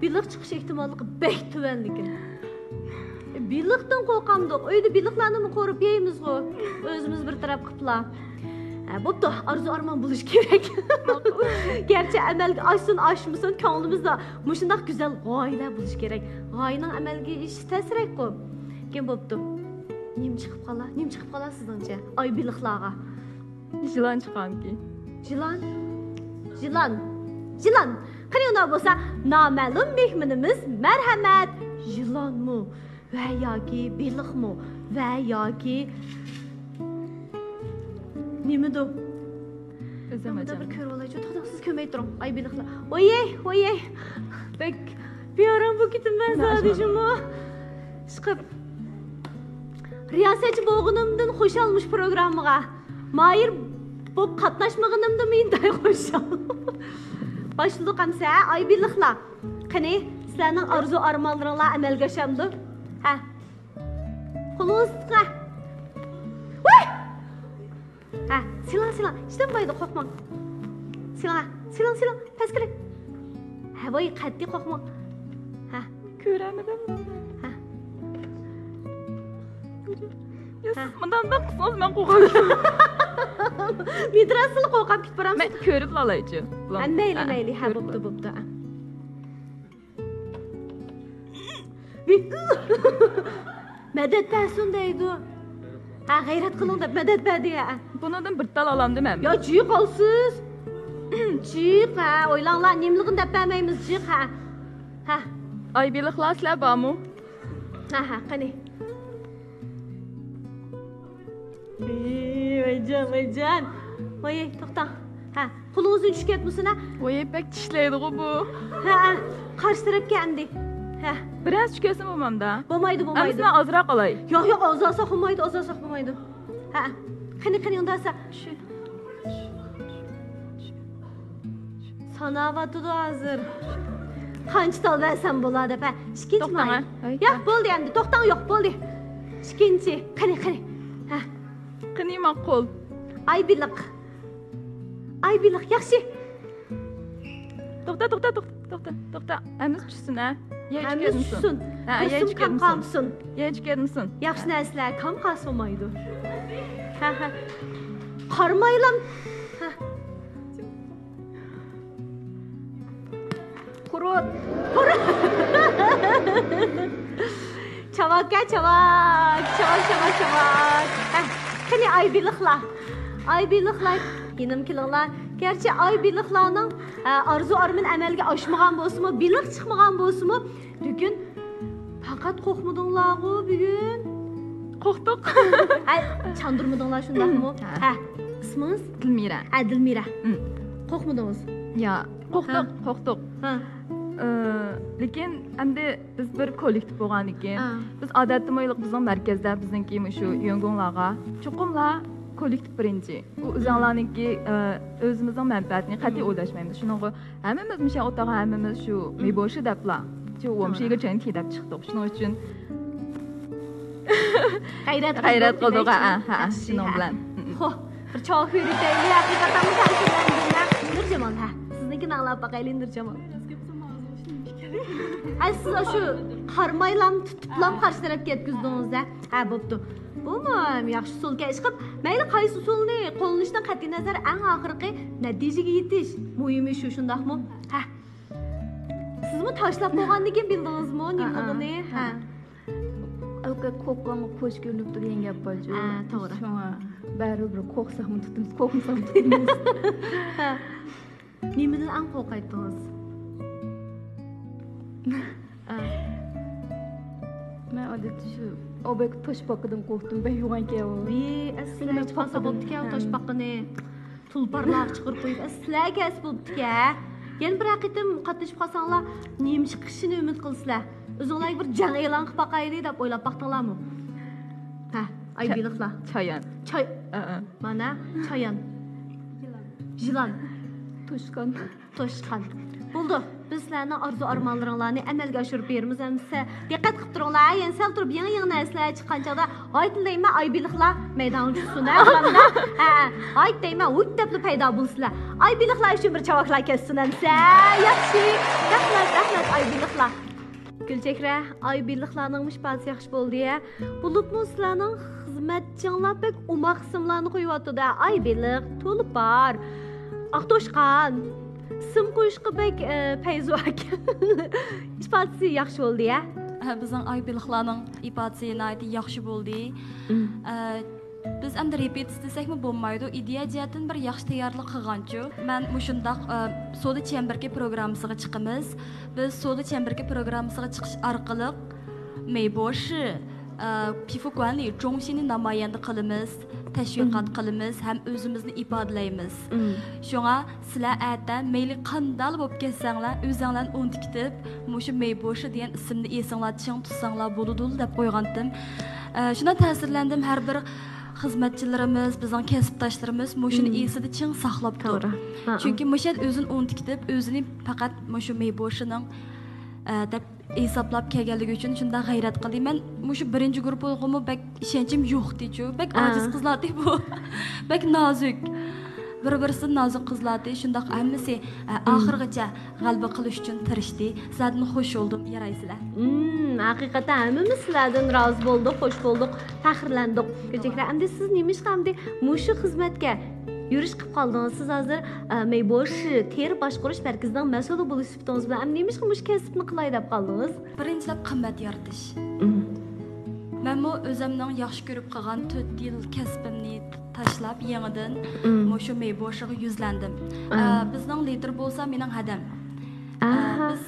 بېلىق چىقىش ئېھتىماللىقى بەك تۆۋەن لېكىن. بېلىقتىن قورقامدۇق؟ ئۆيدە بېلىقلارنىمۇ قورۇپ يەيمىزغۇ؟ ئۆزىمىز بىر تەرەپ قىپلا. ھە، بوپتۇ، ئارزۇ ئارمان بولۇش كېرەك. گەرچە ئەمەلگە ئاشسۇن، ئاشمىسۇن، كۆڭلىمىزدە مۇشۇنداق گۈزەل غايىلەر بولۇش كېرەك. غايىنىڭ ئەمەلگە ئېشىشى تەسرەكقۇ. كېيىن بوپتۇ. نېمە چىقىپ قالا؟ نېمە چىقىپ قالا سىزنىڭچە؟ ئاي بېلىقلارغا. يىلان چىقارمىكىن؟ يىلان؟ يىلان. يىلان. قېنى ئۇنداق بولسا، نامەلۇم مېھمىنىمىز مەرھەمەت. يىلانمۇ؟ ۋە ياكى بېلىقمۇ؟ ۋە ياكى نېمىدۇ؟ ئۆزۈم مەن بۇندا ئاچامەن. بىر كۆرۈۋالايچۇ. توختاڭ، سىز كۆرمەي تۇرۇڭ. ئاي بېلىقلار. ۋويەي، ۋويەي. بەك بىئارام بولۇپ كېتىمەن زادى شۇمۇ. ئىشقىلىپ، رىياسەتچى بولغىنىمدىن خۇشال مۇشۇ پروگراممىغا. ماھىر بولۇپ قاتناشمىغىنىمدىنمۇ ئىنتايىن خۇشال. باشلىدۇق ئەمسە، ئاي بېلىقلار. قېنى، سىلەرنىڭ ئارزۇ ئارمانلىرىڭلار ئەمەلگە ئاشامدۇ؟ ھە؟ قولىڭىزغا. ۋاي! ھە، سېلىڭ، سېلىڭ. ھېچنېمە بولمايدۇ، قورقماڭ. سېلىڭ، سېلىڭ، سېلىڭ. پەسكىرە. ھە، ۋاي، قەتئىي قورقماڭ. ھە. كۆرەلمىدىم. ھە. يا، ھە. سىز مۇنداق قىلسىڭىز مەن قورقامدىم. مېنى راستلا قورقۇپ كېتىپ بارامسىز؟ مەن كۆرۈپلا ئالايچۇ. ھە، مەيلى، ھە، مەيلى. ھە، كۆرۈپ بوپتۇ، ئالاي. بوپتۇ. ھە. مەدەت بەرسۇن دەيدۇ. ھە، غەيرەت قىلىڭ دەپ مەدەت بەردى، ھە. بۇنىڭدىن بىر تال ئالامدىم ھەم. يا، جىق ئالسىز. جىق، ھە، ئويلاڭلار، نېمىلىكىنى دەپ بەرمەيمىز، جىق، ھە. ھە. ئاي بېلىقلار سىلەر بارمۇ؟ ھە، ھە، قېنى. ۋايجان، ۋايجان. ۋاي، توختاڭ. ھە، قولىڭىزدىن چۈشۈپ كەتمىسۇن، ھە. ۋاي، بەك چىشلەيدىغۇ بۇ. ھە، ھە. قارشى تەرەپكە ئەمدى. ھە. بىرەز چۈشۈپ كەتسىمۇ بولمامدا؟ بولمايدۇ، بولمايدۇ. ئەمىسە مەن ئازراق ئالاي. ياق، ياق، ئازالساق بولمايدۇ، ئازالساق بولمايدۇ. ھە، ھە. قېنى، قېنى، ئۇنداق بولسا. ساناۋاتىدۇ ھازىر. قانچە تال بەرسەم بولا دەپ، ھە؟ ئىككىنچى توختاڭ، ماي. ھە. ھەي، ياق، ھە. بولدى ئەمدى، توختاڭ، ياق، بولدى. ئىككىنچى، قېنى، قېنى. ھە. قېنى، ماقۇل. ئاي بېلىق. ئاي بېلىق، ياخشى. توختا، توختا، توختا، توختا، توختا. ھەممىسى چۈشسۇن، ھە؟ يەر ھەممىسى چۈشكەنمىسۇن. چۈشسۇن. ھە، يەر كۆرسۇم كەم چۈشكەنمىسۇن. قالمىسۇن. يەر چۈشكەنمىسۇن. ياخشى نەرسىلەر كەم قالسا بولمايدۇ. ھە، ھە. قارىمايلام. ھە. قۇرت. قۇرت. چاۋاك، چاۋاك، چاۋاك، چاۋاك، چاۋاك. ھە، قېنى ئاي بېلىقلار. ئاي بېلىقلار، يېنىم كېلىڭلار. گەرچە ئاي بېلىقلارنىڭ، ئە، ئارزۇ ئارمان ئەمەلگە ئاشمىغان بولسىمۇ، بېلىق چىقمىغان بولسىمۇ، لېكىن پەقەت قورقمىدىڭلارغۇ بۈگۈن؟ قورقتۇق. ھە، چاندۇرمىدىڭلار شۇنداقمۇ؟ ھە. ھە. ئىسمىڭىز؟ دىلمىرە. ھە، دىلمىرە. ھىم. قورقمىدىڭىز؟ يا، قورقتۇق، ھە. قورقتۇق. ھە. ئى، لېكىن ئەمدى بىز بىر كوللېكتىپ بولغاندىكىن، ھە. بىز ئادەتتىمۇ بىزنىڭ مەركەزدە بىزنىڭكى مۇشۇ يۆنگۇڭلارغا چوقۇملا كوللېكتىپ بىرىنچى. ئۇ ئۆزۈڭلارنىڭكى، ئى، ئۆزىمىزنىڭ مەنپەئەتىنى قەتئىي ھىم. ئويلاشمايمىز. شۇنىڭغا ھەممىمىز مۇشۇ ئوتاغا ھەممىمىز شۇ مېبوشى دەپلا، شۇ توغرا. ۋومشىگە جەنتى دەپ چىقتۇق. شۇنىڭ ئۈچۈن غەيرەت غەيرەت قىلدۇق، قىلدۇق، ھە، ھە، ھە، ياخشى، شۇنىڭ ھە. بىلەن. خو، بىر چاۋاك كۆرۈتەيلى، ھەقىقەتەنمۇ تەسىرلەندىم مەن. نۇرجامال، ھە، سىزنىڭكىنى ئاڭلاپ باقايلى، نۇرجامال. ھە، سىز شۇ قارىمايلام، تۇتۇپلام قارشى تەرەپكە يەتكۈزدىڭىز، ھە. ھە، بوپتۇ. بۇمۇ ھەم ياخشى ئۇسۇلكەن. ئىشقىلىپ، مەيلى قايسى ئۇسۇلنى قوللىنىشتىن قەتئىينەزەر، ئەڭ ئاخىرقى نەتىجىگە يېتىش مۇھىمى شۇ، شۇنداقمۇ؟ ھە. سىزمۇ تاشلاپ بولغاندىن كېيىن بىلدىڭىزمۇ نېمىلىكىنى؟ ھە. ئەلقەت قورققانغا قوش كۆرۈنۈپتۇ دېگەن گەپ بارچۇ. ھە، توغرا. شۇڭا بەرىبىر قورقساقمۇ تۇتىمىز، قورقمىساقمۇ تۇتىمىز. ھە. نېمىدىن ئەڭ قورقايتتىڭىز؟ ھە. مەن ئادەتتە شۇ ئوبيېكت توشۇپ باققىدىن قورقتۇم، بەك يوغانكەن ئۇ. ۋىي، ئەسلى چىقماسا بوپتىكەن، ھە. توشۇپ باققىنى. تۇلپارلار چىقىرىپ قويۇپ، ئەسلىگە ئەس بولۇپتىكەن. يەنە بىرەر قېتىم قاتنىشىپ قالساڭلار، نېمە چىقىشىنى ئۈمىد قىلىسىلەر. ئۆزۈڭلارگە بىر جەڭ ئېلان قىلىپ باقايلى دەپ ئويلاپ باقتىڭلارمۇ؟ ھە، ئاي چا-، بېلىقلار. چايان. چاي-، ئە، ئە. مانا، چايان. يىلان. توشقان. توشقان. بولدى. بىز سىلەرنىڭ ئارزۇ ئارمانلىرىڭلارنى ئەمەلگە ئاشۇرۇپ بېرىمىز ئەمىسە. دىققەت قىلىپ تۇرۇڭلار، ھە، يەنە سەل تۇرۇپ يېڭى يېڭى نەرسىلەر چىققان چاغدا، ئايتىن دەيمەن، ئاي بېلىقلار مەيدانغا چۈشسۇن، ھە، ئۇلاردا. ھە، ھە. ئايت دەيمەن، ھۇيت دەپلا پەيدا بولىسىلەر. ئاي بېلىقلار ئۈچۈن بىر چاۋاكلار كەتسۇن ئەمىسە. ياخشى. رەھمەت، رەھمەت، ئاي بېلىقلار. گۈلچېھرە، ئاي بېلىقلارنىڭمۇ ئىپادىسى ياخشى بولدى، ھە. بولۇپمۇ سىلەرنىڭ خىزمەتچىڭلار بەك ئوماق ئىسىملارنى قويۇۋاتىدۇ، ھە. ئاي بېلىق، تۇلپار، ئاق توشقان. ئىسىم قويۇشقا بەك، ئە، پەيزۇ ئاكا. ئىپادىسى ياخشى بولدى، ھە. ھە، بىزنىڭ ئاي بېلىقلارنىڭ ئىپادىسى ناھايىتى ياخشى بولدى. ئە، بىز ئەمدى رېپېتىتسىيە دېسەكمۇ بولمايدۇ، ئىدىيە جەھەتتىن بىر ياخشى تەييارلىق قىلغانچۇ. مەن مۇشۇنداق، ئە، سودا چېمبىرىكى پروگراممىسىغا چىقىمىز. بىز سودا چېمبىرىكى پروگراممىسىغا چىقىش ئارقىلىق 美博士، ئە، 皮肤管理中心نى نامايەندە قىلىمىز، تەشۋىقات قىلىمىز ھەم ئۆزىمىزنى ئىپادىلەيمىز. شۇڭا سىلەر ئەتە مەيلى قانداقلا بولۇپ كەتسەڭلار، ئۆزۈڭلارنى ئۇنتۇپ كېتىپ، مۇشۇ 美博士 دېگەن ئىسىمنى ئېسىڭلار چىڭ تۇتساڭلار بولىدۇ دەپ قويغانتىم. ئە، شۇنداق تەسىرلەندىم، ھەر بىر خىزمەتچىلىرىمىز، بىزنىڭ كەسىپداشلىرىمىز مۇشۇنى ئېسىدە چىڭ ساقلاپتۇ. توغرا. چۈنكى مۇشۇ يەردە ئۆزىنى ئۇنتۇپ كېتىپ، ئۆزىنى پەقەت مۇشۇ 美博士نىڭ، ئە، دەپ ھېسابلاپ كەلگەنلىكى ئۈچۈن شۇنداق غەيرەت قىلدى. مەن مۇشۇ بىرىنچى گۇرۇپپىغىمۇ بەك ئىشەنچىم يوقتىچۇ. بەك ئاجىز قىزلارتى بۇ. بەك نازۇك. بىر-بىرسىدىن نازۇك قىزلارتى. شۇنداق ھەممىسى، ئە، ئاخىرغىچە غەلىبە قىلىش ئۈچۈن تىرىشتى. سىلەردىن خوش بولدۇم، يارايسىلەر. ھەقىقەتەن ھەممىمىز سىلەردىن رازى بولدۇق، خوش بولدۇق، پەخىرلەندۇق. گۈلچېھرە، ئەمدى سىز نېمىشقا ئەمدى مۇشۇ خىزمەتكە يۈرۈش قىلىپ قالدىڭىز؟ سىز ھازىر، ئە، 美博士 تېرە باشقۇرۇش مەركىزىنىڭ مەسئۇلى بولۇش سۈپىتىڭىز بىلەن ئەمدى نېمىشقا مۇشۇ كەسىپنى قىلاي دەپ قالدىڭىز؟ بىرىنچىلەپ، قىممەت يارىتىش. مەنمۇ ئۆزۈمنىڭ ياخشى كۆرۈپ قىلغان تۆت يىل كەسپىمنى تاشلاپ، يېڭىدىن مۇشۇ 美博士غا يۈزلەندىم. ئە، بىزنىڭ لىدىر بولسا مېنىڭ ھەدەم. ئە، بىز،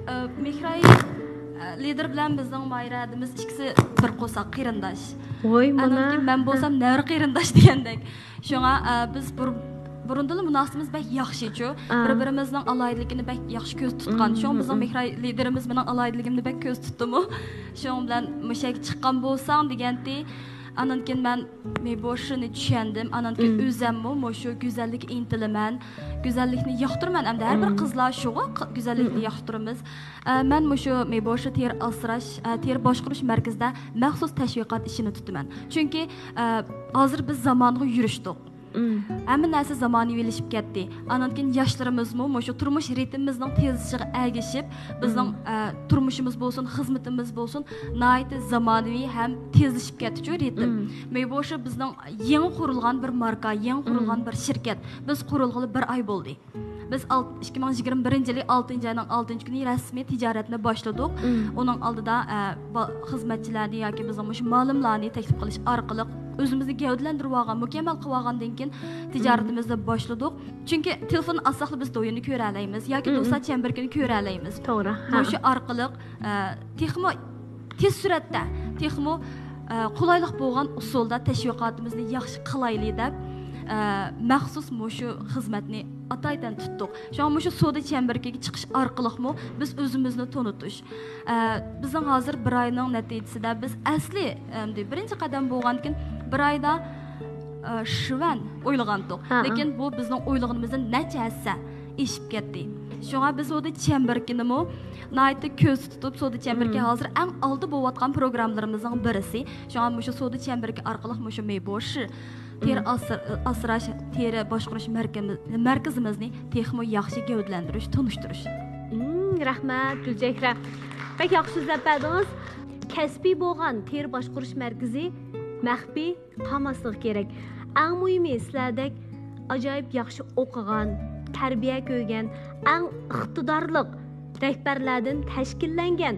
ئە، مېھراي، ئە، لىدىر بىلەن بىزنىڭ ماھىرە ھەدىمىز ئىككىسى بىر قورساق قېرىنداش. ۋوي، مانا. ئاندىن كېيىن مەن بولسام نەۋرە قېرىنداش دېگەندەك. شۇڭا، ئە، بىز بۇر-، بۇرۇندىنلا مۇناسىۋىتىمىز بەك ياخشىچۇ. بىر-بىرىمىزنىڭ ئالاھىدىلىكىنى بەك ياخشى كۆز تۇتقان. شۇڭا بىزنىڭ مېھراي لىدىرىمىز مېنىڭ ئالاھىدىلىكىمنى بەك كۆز تۇتتىمۇ. شۇنىڭ بىلەن مۇشۇ يەرگە چىققان بولساڭ دېگەنتى. ئاندىن كېيىن مەن 美博士نى چۈشەندىم. ئاندىن كېيىن ئۆزۈممۇ مۇشۇ گۈزەللىككە ئىنتىلىمەن. گۈزەللىكنى ياقتۇرىمەن. ئەمدى ھەر بىر قىزلار شۇغۇ، ق-، گۈزەللىكنى ياقتۇرىمىز. ئە، مەن مۇشۇ 美博士 تېرە ئاسراش، ئە، تېرە باشقۇرۇش مەركىزىدە مەخسۇس تەشۋىقات ئىشىنى تۇتىمەن. چۈنكى، ئە، ھازىر بىز زامانغا يۈرۈشتۇق. ھەممە نەرسە زامانىۋىلىشىپ كەتتى. ئاندىن كېيىن ياشلىرىمىزمۇ مۇشۇ تۇرمۇش رىتىمىمىزنىڭ تېزلىشىشىغا ئەگىشىپ، بىزنىڭ، ئە، تۇرمۇشىمىز بولسۇن، خىزمىتىمىز بولسۇن، ناھايىتى زامانىۋى ھەم تېزلىشىپ كەتتىچۇ رىتىم. 美博士 بىزنىڭ يېڭى قۇرۇلغان بىر ماركا، يېڭى قۇرۇلغان بىر شىركەت. بىز قۇرۇلغىلى بىر ئاي بولدى. بىز ئال-، ئىككى مىڭ يىگىرمە بىرىنچى يىلى ئالتىنچى ئاينىڭ ئالتىنچى كۈنى رەسمىي تىجارەتنى باشلىدۇق. ئۇنىڭ ئالدىدا، ئە، با-، خىزمەتچىلەرنى ياكى بىزنىڭ مۇشۇ مالىملارنى تەكلىپ قىلىش ئارقىلىق ئۆزىمىزنى گەۋدىلەندۈرۈۋالغان، مۇكەممەل قىلىۋالغاندىن كېيىن تىجارىتىمىزنى باشلىدۇق. چۈنكى تېلېفون ئالساقلا بىز دويىننى كۆرەلەيمىز ياكى دوستلار چەمبىرىكىنى كۆرەلەيمىز. توغرا. ھە. مۇشۇ ئارقىلىق، ئە، تېخىمۇ تېز سۈرئەتتە، تېخىمۇ، ئە، قولايلىق بولغان ئۇسۇلدا تەشۋىقاتىمىزنى ياخشى قىلايلى دەپ، ئە، مەخسۇس مۇشۇ خىزمەتنى ئاتايتەن تۇتتۇق. شۇڭا مۇشۇ سودا چەمبىرىكىگە چىقىش ئارقىلىقمۇ بىز ئۆزىمىزنى تونۇتۇش. ئە، بىزنىڭ ھازىر بىر ئاينىڭ نەتىجىسىدە بىز ئەسلى، ئەمدى بىرىنچى قەدەم بولغاندىكىن بىر ئايدا، ئە، شۈۋەن ئويلىغانتۇق. ھە، ھە. لېكىن بۇ بىزنىڭ ئويلىغىنىمىزدىن نەچچە ھەسسە ئېشىپ كەتتى. شۇڭا بىز سودا چەمبىرىكىنىمۇ ناھايىتى كۆزدە تۇتۇپ، سودا چەمبىرىكى ھازىر ئەڭ ئالدىدا بولۇۋاتقان پروگراممىلىرىمىزنىڭ بىرسى. شۇڭا مۇشۇ سودا چەمبىرىكى ئارقىلىق مۇشۇ 美博士 تېرە ئاسر-، ئاسراش، تېرە باشقۇرۇش مەركىمىز-، مەركىزىمىزنى تېخىمۇ ياخشى گەۋدىلەندۈرۈش، تونۇشتۇرۇش. مم، رەھمەت، گۈلچېھرە. بەك ياخشى سۆزلەپ بەردىڭىز. كەسپىي بولغان تېرە باشقۇرۇش مەركىزى مەخپىي قالماسلىقى كېرەك. ئەڭ مۇھىمى، سىلەردەك ئاجايىپ ياخشى ئوقۇغان، تەربىيە كۆرگەن، ئەڭ ئىقتىدارلىق رەھبەرلەردىن تەشكىللەنگەن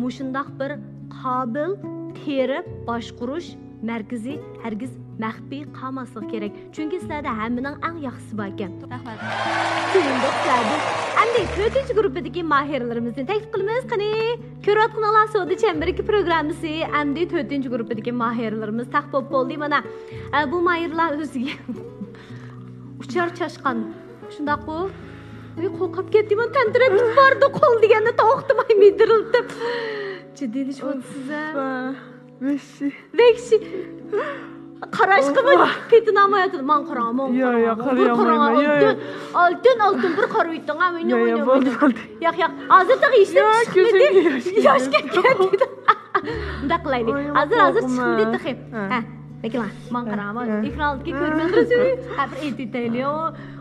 مۇشۇنداق بىر قابىل تېرە باشقۇرۇش مەركىزى ھەرگىز مەخپىي قالماسلىقى كېرەك. چۈنكى سىلەردە ھەممىنىڭ ئەڭ ياخشىسى بار ئىكەن. رەھمەت. سۆيۈندۇق سىلەردىن. ئەمدى تۆتىنچى گۇرۇپپىدىكى ماھىرلىرىمىزنى تەكلىپ قىلىمىز. قېنى، كۆرۈۋاتقىنىڭلار سودا چەمبىرىكى پروگراممىسى ئەمدى تۆتىنچى گۇرۇپپىدىكى ماھىرلىرىمىز تەق بولۇپ بولدى مانا. ئە، بۇ ماھىرلار ئۆزىگە ئۇچار چاشقان. شۇنداققۇ؟ ئۇي، قورقۇپ كەتتىم، تەنتىرەپ كېتىپ بارىدۇ، قول دېگەندە توختىماي مىدىرلىتىپ. جىددىيلىشىۋاتىسىز-ە. ۋەھشىي. ۋەھشىي. قاراشقىمۇ پېتىناماياتىدۇ. ماڭا قاراڭ، ماڭا يا، يا، قاراڭ. بىر قاراڭ، قارىيالمايمەن، يا، يا. ئالتۇن، ئالتۇن، ئالتۇن بىر قارىۋېتىڭ، ھە، يا، يا، بولدى، بولدى. ياق، ياق، ھازىر تېخى ھېچنېمە يا، چىقمىدى. كۆزۈمگە ياش ياش كەلگەن. كەلگەن. مۇنداق قىلايلى. ئوي، ھازىر، ھازىر قورقۇپمەن. چىقمىدى تېخى. ھە. ھە، بەكلا. ماڭا قاراڭ، ھە، ھە. ئېكرانلىقى ھە. كۆرمەي تۇرسىز. ھە، بىر ئېيتىۋېتەيلى.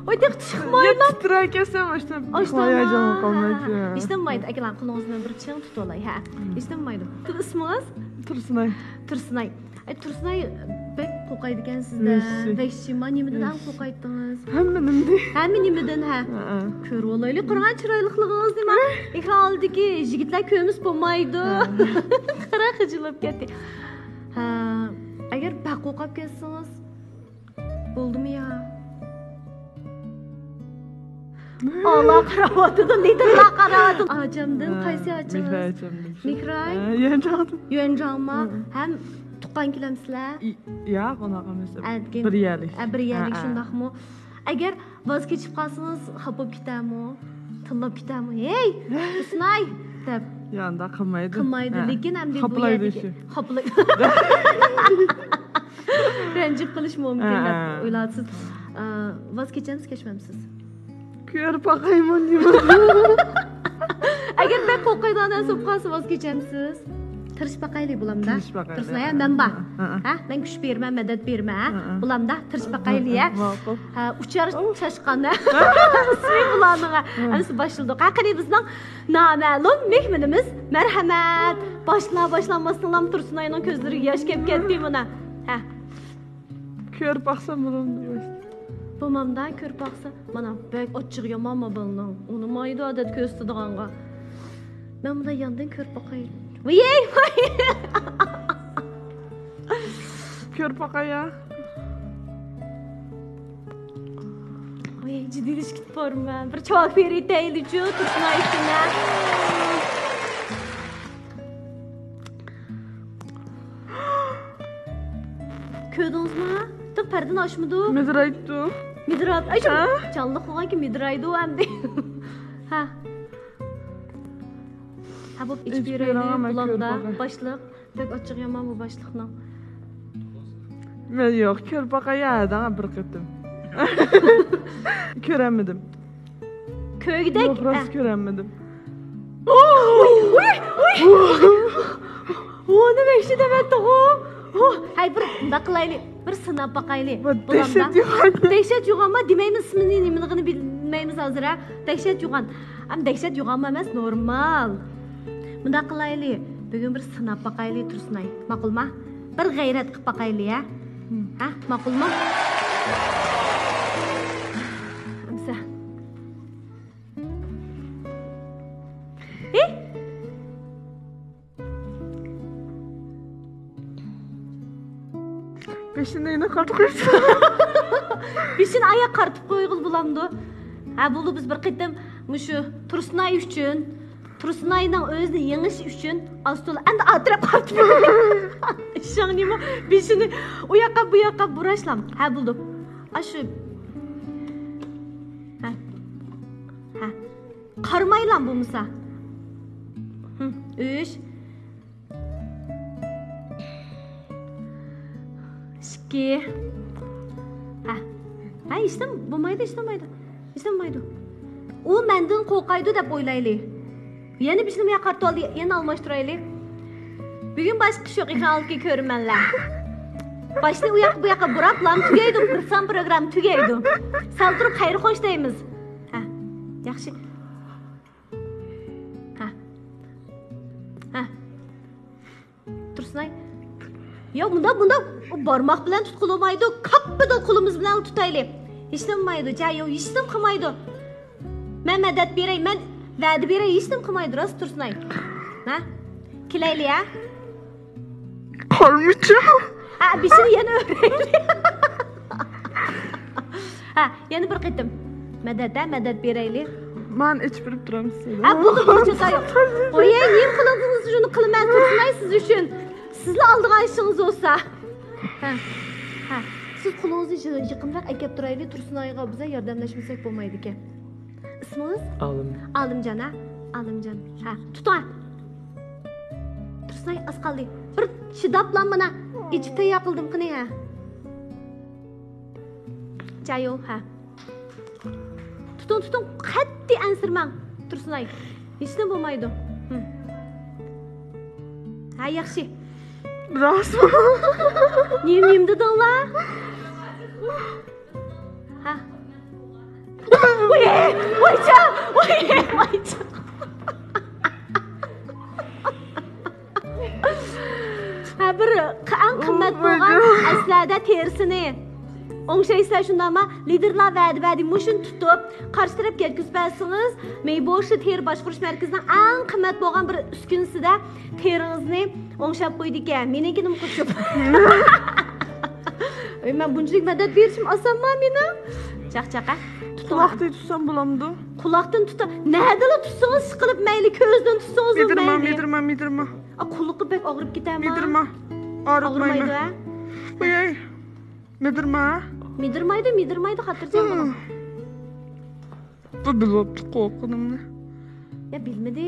ئوي، تېخى چىقمايلا. يا، تىترەپ كەتسەم، ئاشۇنداق ھاياجانغا قالمايتتىم. ھېچنېمە بولمايدۇ. ئاكىلار، قولىڭىزنى بىر چىڭ تۇتۇۋالاي، ھە. ھېچنېمە بولمايدۇ. سىز ئىسمىڭىز؟ تۇرسۇنئاي. تۇرسۇنئاي. ئاي، تۇرسۇنئاي، بەك قورقايدىكەنسىز-دە. ۋەھشىي. ۋەھشىي. مانا نېمىدىن ئەڭ قورقايتتىڭىز؟ ھەممە نېمىدىن. ھەممە نېمىدىن، ھە. ھە، ھە. كۆرۈۋالايلى، قارىغان چىرايلىقلىقىڭىزنى. مانا ئېكران ئالدىدىكى يىگىتلەر كۆرمىسە بولمايدۇ. ھە. قارا، خىجىللاپ كەتتى. ھە، ئەگەر بەك قورقۇپ كەتسىڭىز، بولدىمۇ يا؟ ئالا قاراۋاتىدۇ، لىدىرلا قاراۋاتىدۇ. ئاچامدىن، ھە، قايسى ئاچىڭىز؟ مېھراي ئاچامدىن. مېھراي؟ ھە، يۈەنجاڭدىن. يۈەنجاڭما؟ ھە. ھەم تۇغقان كېلەمسىلەر؟ ئى، ياق، ئۇنداق ئەمەس. ئەتكەن. بىر يەرلىك. ئە، بىر يەرلىك، ھە، ھە. شۇنداقمۇ؟ ئەگەر ۋاز كېچىپ قالسىڭىز، خاپا بولۇپ كېتەرمۇ؟ تىللاپ كېتەرمۇ؟ ھەي، ھۇسناي! دەپ. يا، ئۇنداق قىلمايدۇ. قىلمايدۇ، ھە. لېكىن ئەمدى بۇ خاپىلايدۇ يەردىكى ئىشى. خاپىلاي-، رەنجىپ قېلىش مۇمكىن، ھە، دەپ، ھە، ئويلاۋاتىسىز. ئە، ۋاز كېچەمسىز، كەچمەمسىز؟ كۆرۈپ باقايمەن، نېمە؟ ئەگەر بەك قورقايدىغان نەرسە بولۇپ قالسا، ۋاز كېچەمسىز؟ تىرىشىپ باقايلى، بولامدا؟ تىرىشىپ باقايلى. تىرىشىپ، ھە، مەن بار. ھە، ھە. ھە، مەن كۈچ بېرىمەن، مەدەت بېرىمەن، ھە؟ ھە، ھە. بولامدا؟ تىرىشىپ باقايلى، ھە؟ ھە، ھە، ماقۇل. ھە، ئۇچار چاشقان، ھە؟ ئىسمى بۇلارنىڭ، ھە. ھە. ئەمىسە باشلىدۇق. ھە، قېنى بىزنىڭ نامەلۇم مېھمىنىمىز، مەرھەمەت. باشلار باشلانماستىنلا تۇرسۇنئاينىڭ كۆزلىرىگە ياش كېلىپ كەتتى مانا. ھە. كۆرۈپ باقسام بولامدۇ؟ بولمامدا، كۆرۈپ باقسا، مانا، بەك ئاچچىقى يامان ما بالىنىڭ. ئۇنىمايدۇ ئادەت كۆرسىتىدىغانغا. مەن مۇنداق ياندىن كۆرۈپ باقاي. ۋىيەي، ۋىيەي. كۆرۈپ باقاي يا. ۋىيەي، جىددىيلىشىپ كېتىپ بارمەن. بىر چاۋاك بېرىۋېتەيلىچۇ، تۇرسۇنئاي ئۈچۈن. كۆردىڭىزمۇ؟ تىق پەردىنى ئاچمىدۇ. مىدىرايتتۇ. مىدىراپ، ئاي، ھە؟ جانلىق بولغانكى مىدىرايدۇ ئەمدى. ھە. ھە، بوپ، ئىچىپ ئىچىپ بېرەيلى، بېرىڭە، مەن بۇلامدا كۆرۈپ باقاي. باشلىق. بەك ئاچچىقى يامان بۇ باشلىقنىڭ. مەن يوق، كۆرۈپ باقاي يا، دەڭە بىر قېتىم. كۆرەلمىدىم. كۆگدەك. يوق، راست ئە. كۆرەلمىدىم. ئۇي، ئۇي، ئۇي. ئۇنى مەكشى دەۋەتتىغۇ. ھەي، بىر مۇنداق قىلايلى. بىر سىناپ باقايلى. بۇ بۇلامدا دەھشەت يوغان. دەھشەت يوغانما دېمەيمىز، ئىسمىنى نېمىلىكىنى بىلمەيمىز ھازىر، ھە؟ دەھشەت يوغان. ئەم، دەھشەت يوغانمۇ ئەمەس، نورمال. مۇنداق قىلايلى. بۈگۈن بىر سىناپ باقايلى، تۇرسۇنئاي. ماقۇلما؟ بىر غەيرەت قىلىپ باقايلى، ھە؟ ھە، ماقۇلما؟ ئەمسە. ھېي! بېشىنى يەنە قارىتىپ قويسا. بېشىنى ئاياق قارىتىپ قويغىلى بولامدۇ؟ ھە، بولدى، بىز بىر قېتىم مۇشۇ تۇرسۇنئاي ئۈچۈن، تۇرسۇنئاينىڭ ئۆزىنى يېڭىشى ئۈچۈن ئاز تولا ئەمدى ئارتىراپ قارىتىپ قويايلى. ئىشەڭنىمۇ بېشىنى ئۇ ياققا، بۇ ياققا بۇراشلام. ھە، بولدى. ئاشۇ. ھە. ھە. قارىمايلا بولمىسا. ھىم، ئۈچ. ئىككى. ھە. ھە، ھېچنېمە بولمايدۇ، ھېچنېمە بولمايدۇ. ھېچنېمە بولمايدۇ. ئۇ مەندىن قورقايدۇ دەپ ئويلايلى. يەنە بىشنى بۇ ياققا قارىتىۋالدى، يەنە ئالماشتۇرايلى. بۈگۈن باشقا ئىش يوق، ئېكران ئالدىدىكى كۆرۈرمەنلەر. باشنى ئۇ ياققا، بۇ ياققا بۇراپ، لام تۈگەيدۇ، بىر سان پروگرامما تۈگەيدۇ. سەل تۇرۇپ خەير خوش دەيمىز. ھە، ياخشى. ھە. ھە. تۇرسۇنئاي. ياق، مۇنداق، مۇنداق بارماق بىلەن تۇتقىلى بولمايدۇ. كاپپىدىن قولىمىز بىلەن تۇتايلى. ھېچنېمە بولمايدۇ. جا، ياق، ھېچنېمە قىلمايدۇ. مەن مەدەت بېرەي، مەن ۋەدە بېرەي، ھېچنېمە قىلمايدۇ، راست تۇرسۇنئاي. ھە؟ كېلەيلى، ھە؟ قارىمىچۇ؟ ھە، بېشىنى يەنە ئۆرەيلى. ھە، يەنە بىر قېتىم. مەدەت، ھە، مەدەت بېرەيلى. مەن ئېچىپ بېرىپ تۇرامسىز؟ ھە، بولدى، بولدى، چاتاق يوق. قوياي، نېمە قىلدىڭىز، شۇنى قىلىمەن، تۇرسۇنئاي سىز ئۈچۈن. سىزلا ئالىدىغان ئىشىڭىز بولسا. ھە، ھە. سىز قولىڭىزنى يېقىنراق ئەكەپ تۇرايلى، تۇرسۇنئايغا بىز ياردەملەشمىسەك بولمايدىكەن. ئىسمىڭىز؟ ئالىم. ئالىمجان، ھە؟ ئالىمجان. ھە، تۇتۇڭ، ھە. تۇرسۇنئاي، ئاز قالدى. بىر چىداپلا مانا ئېچىپ تەييار قىلدىم، قېنى، ھە. جايو، ھە. تۇتۇڭ، تۇتۇڭ، قەتئىي ئەنسىرىمەڭ. تۇرسۇنئاي، ھېچنېمە بولمايدۇ. ھىم. ھە، ياخشى. راستمۇ؟ نېمە، نېمە دېدىڭلار؟ ھە. ۋاي، ۋايجان، ۋاي، ۋايجان. ھە، بىر ئەڭ قىممەت بولغان ئەسلىھەدە تېرىسىنى ئوڭشايسىلەر، شۇنداقما؟ لىدىرلار ۋەدە بەردى، مۇشۇنى تۇتۇپ، قارشى تەرەپكە يەتكۈزۈپ بەرسىڭىز، مېيبوشى تېرە باشقۇرۇش مەركىزىنىڭ ئەڭ قىممەت بولغان بىر ئۈسكۈنىسىدە تېرىڭىزنى ئوڭشاپ قويىدىكەن. مېنىڭكىنىمۇ قوشۇپ. ئەي، مەن بۇنچىلىك مەدەت بېرىشىم ئاسانما مېنىڭ؟ چاقچاق، ھە؟ تۇتۇڭ. قۇلاقتىن تۇتسام بولامدۇ؟ قۇلاقتىن تۇتا، نەدىلا تۇتسىڭىز ئىشقىلىپ مەيلى، كۆزدىن تۇتسىڭىزمۇ مىدىرما، مەيلى. مىدىرما، مىدىرما. ئا، قۇلىقى بەك ئاغرىپ كېتەما؟ مىدىرما. ئاغرىتمايمەن. ئاغرىمايدۇ، ھە؟ ۋاي، ئاي. مىدىرما. مىدىرمايدۇ، مىدىرمايدۇ، خاتىرجەم بولۇڭ. بۇ بىلىۋاپتۇ قورققىنىمنى. يا بىلمىدى.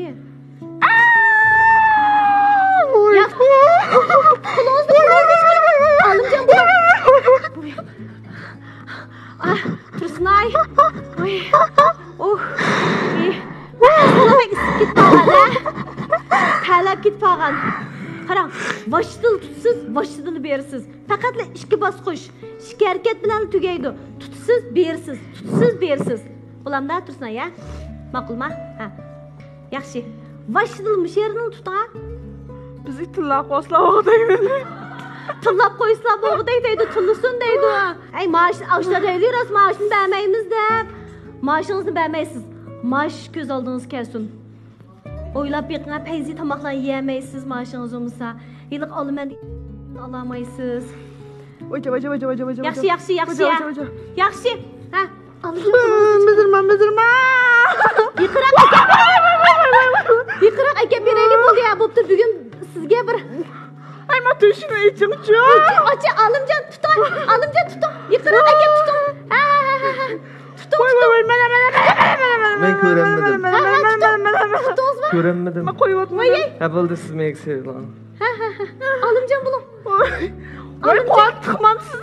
يا، قولىڭىزنى، قولىڭىزنى چىقىرىڭ. ئالىمجان، بۇ. ئاھ، تۇرسۇنئاي. ۋاي. ئۇھ. ئى. بەك ئىسسىپ كېتىپ قالغان، ھە؟ تەرلەپ كېتىپ قالغان. قاراڭ، ۋاسىتىلا تۇتىسىز، ۋاسىتىلا بېرىسىز. پەقەتلا ئىككى باسقۇچ، ئىككى ھەرىكەت بىلەن تۈگەيدۇ. تۇتىسىز، بېرىسىز، تۇتىسىز، بېرىسىز. بولامدا، تۇرسۇنئاي، ھە؟ ماقۇلما؟ ھە. ياخشى. ۋاسىتىلا مۇشۇ يەردىن تۇتۇڭ، ھە؟ بىزنى تىللاپ قويسىلا بولغۇدەك دەيدۇ. تىللاپ قويسىلا بولغۇدەك دەيدۇ، تىللىسۇن دەيدۇ. ئەي، مائاش، ئاشۇنداق دەيلى، راست مائاشنى بەرمەيمىز دەپ. مائاشىڭىزنى بەرمەيسىز. مائاش كۆز ئالدىڭىزغا كەلسۇن. ئويلاپ بېقىڭ، پەيزى تاماقلارنى يېيەلمەيسىز، مائاشىڭىز بولمىسا. ھېلىقى ئالىمەن دېگەن ئالالمايسىز. ۋاجا، ۋاجا، ۋاجا، ۋاجا، ۋاجا. ياخشى، ياخشى، ياخشى، ۋاجا، يا. ۋاجا، ۋاجا. ياخشى. ھە، ئالىمجان، مىدىرما، مىدىرما. يېقىنراق ئەكەپ، يېقىنراق ئەكەپ بېرەيلى، بولدى، يا، بوپتۇ، بۈگۈن سىزگە بىر. ئاي، ما تۆشۈكنى ئېچىڭچۇ. ئاچ، ئالىمجان، تۇتۇڭ، ئالىمجان، تۇتۇڭ. يېقىنراق ئەكەپ تۇتۇڭ. ھە، ھە، ھە، ھە، ھە. تۇتۇڭ، ۋاي، ۋاي، تۇتۇڭ. ۋاي، مانا، مانا، مانا، مانا، مانا. مەن كۆرەلمىدىم. ھە، ھە، تۇتۇڭ. تۇتۇڭىزمۇ؟ كۆرەلمىدىم. ما قويۇۋاتمىدىم. ۋاي. ھە، بولدى، سىز مېنى سېغىنىڭ. ھە، ھە، ھە. ئالىمجان بولۇڭ. ۋاي، ۋاي، ئالىمجان. قۇۋات تىقمامسىز.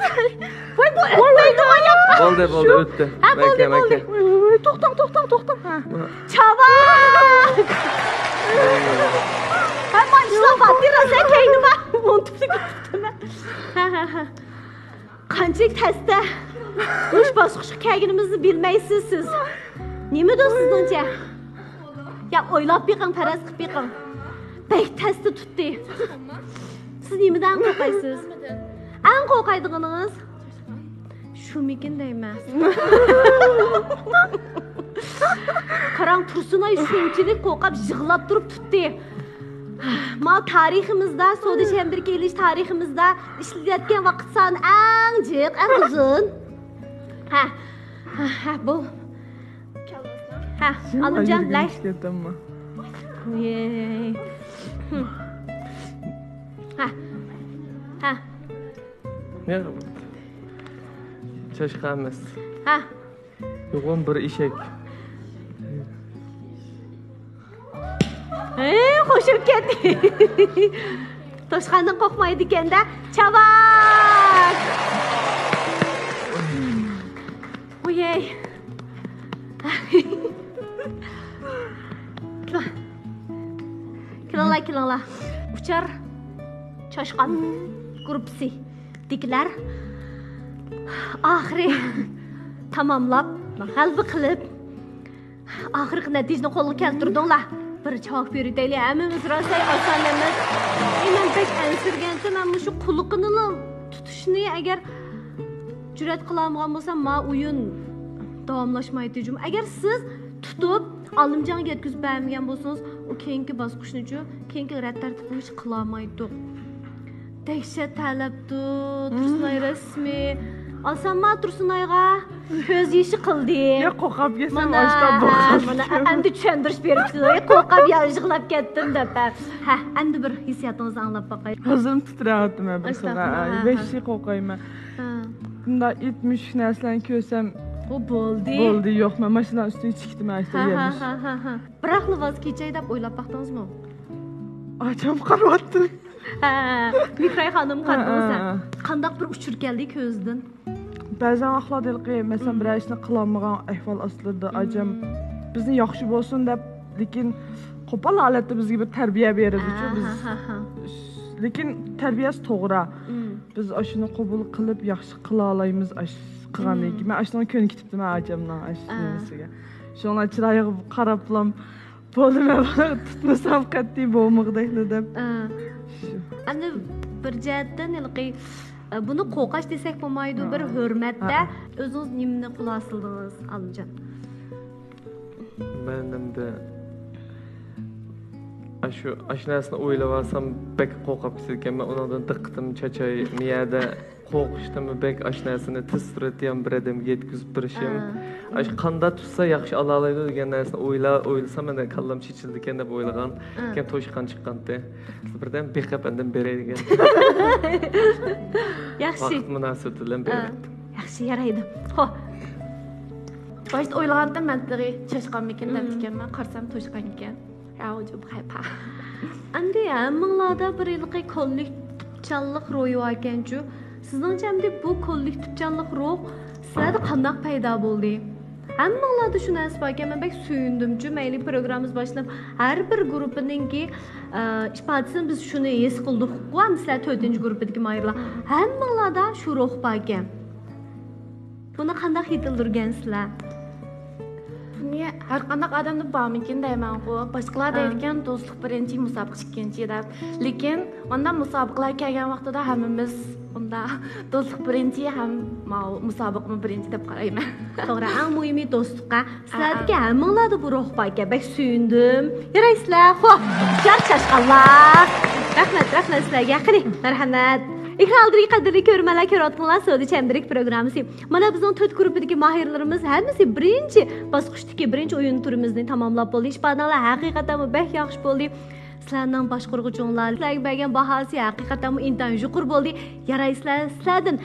ۋاي، بۇ ئۆتمەيدۇ، ئاياق. بولدى، بولدى، ئۆتتى. ھە، بولدى، مەكە، بولدى. مەكە. ۋاي، ۋاي، ۋاي، توختاڭ، توختاڭ، توختاڭ. ھە. چاۋاك! ھە، مانا شۇنداق خاتىرە، سەن كەينىما. ئۇنتۇپلا كېتىپتىمەن. ھە، ھە، ھە. قانچىلىك تەستە مۇشۇ باسقۇچقا كەلگىنىمىزنى بىلمەيسىز سىز. نېمىدۇ سىزنىڭچە؟ يا ئويلاپ بېقىڭ، پەرەز قىلىپ بېقىڭ. بەك تەستە تۇتتى. سىز نېمىدىن قورقايسىز؟ ئەڭ قورقايدىغىنىڭىز شۇمىكىن دەيمەن. قاراڭ، تۇرسۇنئاي شۇنچىلىك قورقۇپ يىغلاپ تۇرۇپ تۇتتى. ما تارىخىمىزدا، سودا چەمبىرىكى ئېلىش تارىخىمىزدا ئىشلىتىلىۋاتقان ۋاقىت سانى ئەڭ جىق، ئەڭ ئۇزۇن. ھە، ھە، ھە، بۇ. ھە، ئالىمجان، لەي. ھە، ھە. ياق، چاشقان ئەمەس. ھە. يوغان بىر ئېشەك. ھەي، خوشۇپ كەتتى. توشقاندىن قورقمايدىكەن-دە. چاۋاك! ئويەي. كېلىڭلار، كېلىڭلار. ئۇچار چاشقان گۇرۇپپىسى. دىكىلەر ئاخىرى تاماملاپ، غەلىبە قىلىپ، ئاخىرقى نەتىجىنى قولغا كەلتۈردۈڭلار. بىر چاۋاك بېرىۋېتەيلى، ھەممىمىز راساي ئاسان ئەمەس. ئى، مەن بەك ئەنسىرىگەنتىم، مەن مۇشۇ قۇلىقىنىلا تۇتۇشنى ئەگەر جۈرئەت قىلالمىغان بولسام، ما ئويۇن داۋاملاشمايتتى جۇمۇ. ئەگەر سىز تۇتۇپ، ئالىمجانغا يەتكۈزۈپ بەرمىگەن بولسىڭىز، ئۇ كېيىنكى باسقۇچنىچۇ، كېيىنكى رەت تەرتىپنى ھېچ قىلالمايتتۇق. دەھشەت تەلەپتۇ، تۇرسۇنئاي رەسمىي. ئالسامما تۇرسۇنئايغا كۆز يېشى قىلدى. يا، قورقۇپ كەتسەم، مانا، ئاشتا ھە، بولغان مانا، ئىكەن. ئەمدى چۈشەندۈرۈش بېرىپسىز. قورقۇپ يا يىغلاپ كەتتىم دەپ، ھە. ھە، ئەمدى بىر ھېسسىياتىڭىزنى ئاڭلاپ باقاي. ھازىرمۇ تىترەۋاتىمەن بىر خىل. ئەي، ۋەھشىي قورقايمەن. ھە. بۇنداق ئىت، مۈشۈك نەرسىلەرنى كۆرسەم، ئۇ بولدى. بولدى، يوق، مەن ماشىنىنىڭ ئۈستىگە چىقتىم، ھە، ھە، ھە. بىراقلا ۋاز كېچەي دەپ ئويلاپ باقتىڭىزمۇ؟ ئاچام قارىۋاتىدۇ. ھە، مىكراي خانىم قارىدىڭىز، ھە، ھە. ھە. قانداق بىر ئۇچۇر كەلدى كۆزىدىن؟ بەزەن ۋاقىتلاردا ھېلىقى، مەسىلەن، بىرەر ئىشنى قىلالمىغان ئەھۋال ئاستىدا، ئاچام بىزنى ياخشى بولسۇن دەپ، لېكىن قوپال ھالەتتە بىزگە بىر تەربىيە بېرىدىچۇ، بىز. ھە، ھە، ھە. لېكىن تەربىيەسى توغرا. بىز ئاشۇنى قوبۇل قىلىپ ياخشى قىلالايمىز، ئاش-، قىلغاندىن كېيىن. مەن ئاشۇنىڭغا كۆنۈپ كېتىپتىمەن ئاچامنىڭ ئاش-، نېمىسىگە. شۇڭلار چىرايىغا قاراپلام، بولدى، مەن بۇنى تۇتمىسام قەتئىي بولمىغۇدەكلا دەپ. ئە. شۇ. ئەمدى بىر جەھەتتىن ھېلىقى، ئە، بۇنى قورقاش دېسەك بولمايدۇ، بىر ھۆرمەتتە. ئۆزىڭىز نېمىنى خۇلاسىلىدىڭىز، ئالىمجان؟ مەن ئەمدى ئاشۇ، ئاشۇ نەرسىنى ئويلىۋالسام بەك قورقۇپ كېتىدىكەنمەن، ئۇنىڭدىن دىققىتىم چاچاي، مىيەدە قورقۇشتىنمۇ بەك ئاشۇ نەرسىنى تېز سۈرئەتتە يان بىر ئادەمگە يەتكۈزۈپ بېرىشىم. ئاشۇ قانداق تۇتسا ياخشى ئالالايدۇ دېگەن نەرسىنى ئويلا-، ئويلىسام، مەن كاللام چېچىلىدىكەن دەپ ئويلىغان. كېيىن توشقان چىققانتى. بىردەم بېقىپ ئاندىن بېرەي دېگەن. ياخشى. ۋاقىت مۇناسىۋىتى بىلەن بېرىۋەتتىم. ياخشى، يارايدۇ. خو. باشتا ئويلىغانتىم مەن تېخى چاشقانمىكىن دەپتىكەنمەن، قارىسام توشقان ئىكەن. ئەمدى ھەممىڭلاردا بىر ھېلىقى كوللېكتىپچانلىق روھى باركەنچۇ؟ سىزنىڭچە ئەمدى بۇ كوللېكتىپچانلىق روھ سىلەردە قانداق پەيدا بولدى؟ ھەممىڭلاردا شۇ نەرسە باركەن، مەن بەك سۆيۈندۈمچۇ. مەيلى پروگراممىمىز باشلىنىپ، ھەر بىر گۇرۇپپىنىڭكى، ئە، ئىپادىسىنى بىز شۇنى ھېس قىلدۇققۇ، ئەمدى سىلەر تۆتىنچى گۇرۇپپىدىكى ماھىرلار. ھەممىڭلاردا شۇ روھ باركەن. بۇنى قانداق يېتىلدۈرگەنسىلەر؟ بۇنى ھەر قانداق ئادەمدە بارمىكىن دەيمەنغۇ. باشقىلار دەيدىكەن، دوستلۇق بىرىنچى، مۇسابىقە ئىككىنچى دەپ. لېكىن مانداق مۇسابىقىلەر كەلگەن ۋاقتىدا ھەممىمىز ئۇندا دوستلۇق بىرىنچى ھەم ماۋۇ مۇسابىقىمۇ بىرىنچى دەپ قارايمەن. توغرا، ئەڭ مۇھىمى دوستلۇققا. سىلەردىكى ھەممىڭلاردا بۇ روھ باركەن. بەك سۆيۈندۈم. يارايسىلەر. خو، جار چاشقانلار. رەھمەت، رەھمەت سىلەرگە. قېنى، مەرھەمەت. ئېكران ئالدىدىكى قەدىرلىك كۆرۈرمەنلەر، كۆرۈۋاتقىنىڭلار سودا چەمبىرىك پروگراممىسى. مانا بىزنىڭ تۆت گۇرۇپپىدىكى ماھىرلىرىمىز ھەممىسى بىرىنچى باسقۇچتىكى بىرىنچى ئويۇن تۈرىمىزنى تاماملاپ بولدى. ئىپادىڭلار ھەقىقەتەنمۇ بەك ياخشى بولدى. سىلەرنىڭ باشقۇرغۇچىڭلار سىلەرگە بەرگەن باھاسى ھەقىقەتەنمۇ ئىنتايىن يۇقىرى بولدى. يارايسىلەر، سىلەردىن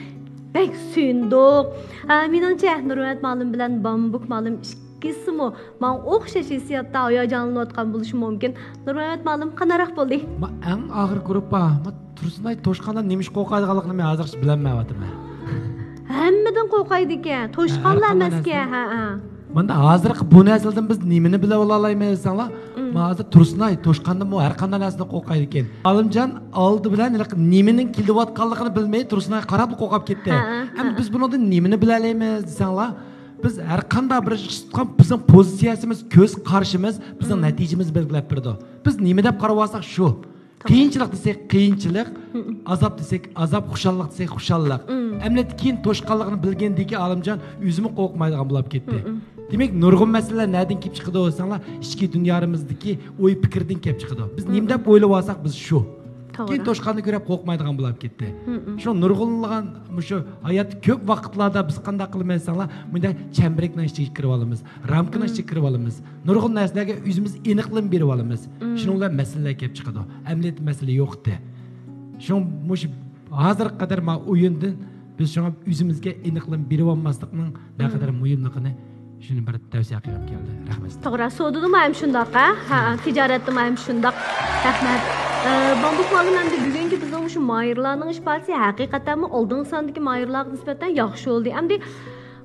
بەك سۆيۈندۇق. ئا، مېنىڭچە، نۇرمەمەت مۇئەللىم بىلەن بامبۇك مۇئەللىم ئىككىسىمۇ ماڭا ئوخشاش ھېسسىياتتا ھاياجانلىنىۋاتقان بولۇشى مۇمكىن. نۇرمەمەت مۇئەللىم قاناراق بولدى؟ ما، ئەڭ ئاخىرقى گۇرۇپپا، ما، تۇرسۇنئاي توشقاندىن نېمىشقا قورقايدىغانلىقىنى مەن ھازىرغىچە بىلەلمەيۋاتىمەن. ھەممىدىن قورقايدىكەن، توشقانلا ھەر قانداق ئەمەسكەن. نەرسە. ھە، ھە. مانا ھازىرقى بۇ نەرسىلەردىن بىز نېمىنى بىلىۋالالايمىز دېسەڭلار؟ مانا ھازىر تۇرسۇنئاي توشقاندىنمۇ ھەر قانداق نەرسىدىن قورقايدىكەن. ئالىمجان ئالدى بىلەن ھېلىقى نېمىنىڭ كېلىۋاتقانلىقىنى بىلمەي تۇرسۇنئايغا قاراپلا قورقۇپ كەتتى. ھە، ھە، ئەمدى ھە. بىز بۇنىڭدىن نېمىنى بىلەلەيمىز دېسەڭلار؟ بىز ھەر قانداق بىر ئىش تۇتقان بىزنىڭ پوزىتسىيەسىمىز، كۆز قارىشىمىز بىزنىڭ نەتىجىمىزنى بەلگىلەپ بېرىدۇ. بىز نېمە دەپ قاراۋالساق شۇ. قىيىنچىلىق دېسەك قىيىنچىلىق، ئازاب دېسەك ئازاب، خۇشاللىق دېسەك خۇشاللىق. ئەمەلىيەتتە كېيىن توشقانلىقىنى بىلگەندىن كېيىن ئالىمجان ئۆزىمۇ قورقمايدىغان بولاپ كەتتى. دېمەك، نۇرغۇن مەسىلىلەر نەدىن كېلىپ چىقىدۇ دېسەڭلار، ئىچكى دۇنيالىرىمىزدىكى ئوي پىكىردىن كەپ چىقىدۇ. بىز نېمە دەپ ئويلىۋالساق بىز شۇ. توغرا. كېيىن توشقاننى كۆرۈپ قورقمايدىغان بولاپ كەتتى. شۇ نۇرغۇنلىغان مۇشۇ ھاياتتا كۆپ ۋاقىتلاردا بىز قانداق قىلىمىز دېسەڭلار، مۇنداق چەمبىرەكنىڭ ئىچىگە كىرىۋالىمىز، رامكىنىڭ ئىچىگە كىرىۋالىمىز. نۇرغۇن نەرسىلەرگە ئۆزىمىز ئېنىقلىما بېرىۋالىمىز. شۇنىڭ بىلەن مەسىلىلەر كېلىپ چىقىدۇ. ئەمەلىيەتتە مەسىلە يوق ئىدى. شۇڭا مۇشۇ ھازىرغا قەدەر ما ئويۇندىن بىز شۇڭا ئۆزىمىزگە ئېنىقلىما بېرىۋالماسلىقنىڭ نەقەدەر مۇھىملىقىنى شۇنى بىر تەۋسىيە قىلغۇم كەلدى. رەھمەت. توغرا، سودىدىمۇ ھەم شۇنداق، ھە؟ ھە، تىجارەتتىمۇ ھەم شۇنداق. رەھمەت. ئە، بامبۇك مۇئەللىم، ئەمدى بۈگۈنكى بىزنىڭ مۇشۇ ماھىرلارنىڭ ئىپادىسى ھەقىقەتەنمۇ ئالدىنقى ساندىكى ماھىرلارغا نىسبەتەن ياخشى بولدى. ئەمدى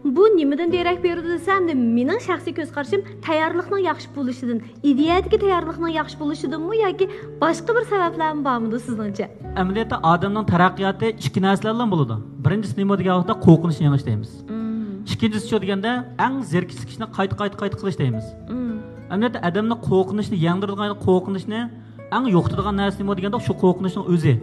بۇ نېمىدىن دېرەك بېرىدۇ دېسە، ئەمدى مېنىڭ شەخسىي كۆز قارىشىم تەييارلىقنىڭ ياخشى بولۇشىدىن، ئىدىيەدىكى تەييارلىقنىڭ ياخشى بولۇشىدىنمۇ ياكى باشقا بىر سەۋەبلەرمۇ بارمىدۇ سىزنىڭچە؟ ئەمەلىيەتتە ئادەمنىڭ تەرەققىياتى ئىككى نەرسە بىلەن بولىدۇ. بىرىنچىسى نېمە دېگەن ۋاقىتتا قورقۇنچنى يېڭىش دەيمىز. مم. ئىككىنچىسىچۇ دېگەندە ئەڭ زېرىكىش ئىشنى قايتا، قايتا، قايتا قىلىش دەيمىز. مم. ئەمەلىيەتتە ئادەمنى قورقۇنچنى يەڭدۈرىدىغان، قورقۇنچنى ئەڭ يوقىتىدىغان نەرسە نېمە دېگەندە شۇ قورقۇنچنىڭ ئۆزى.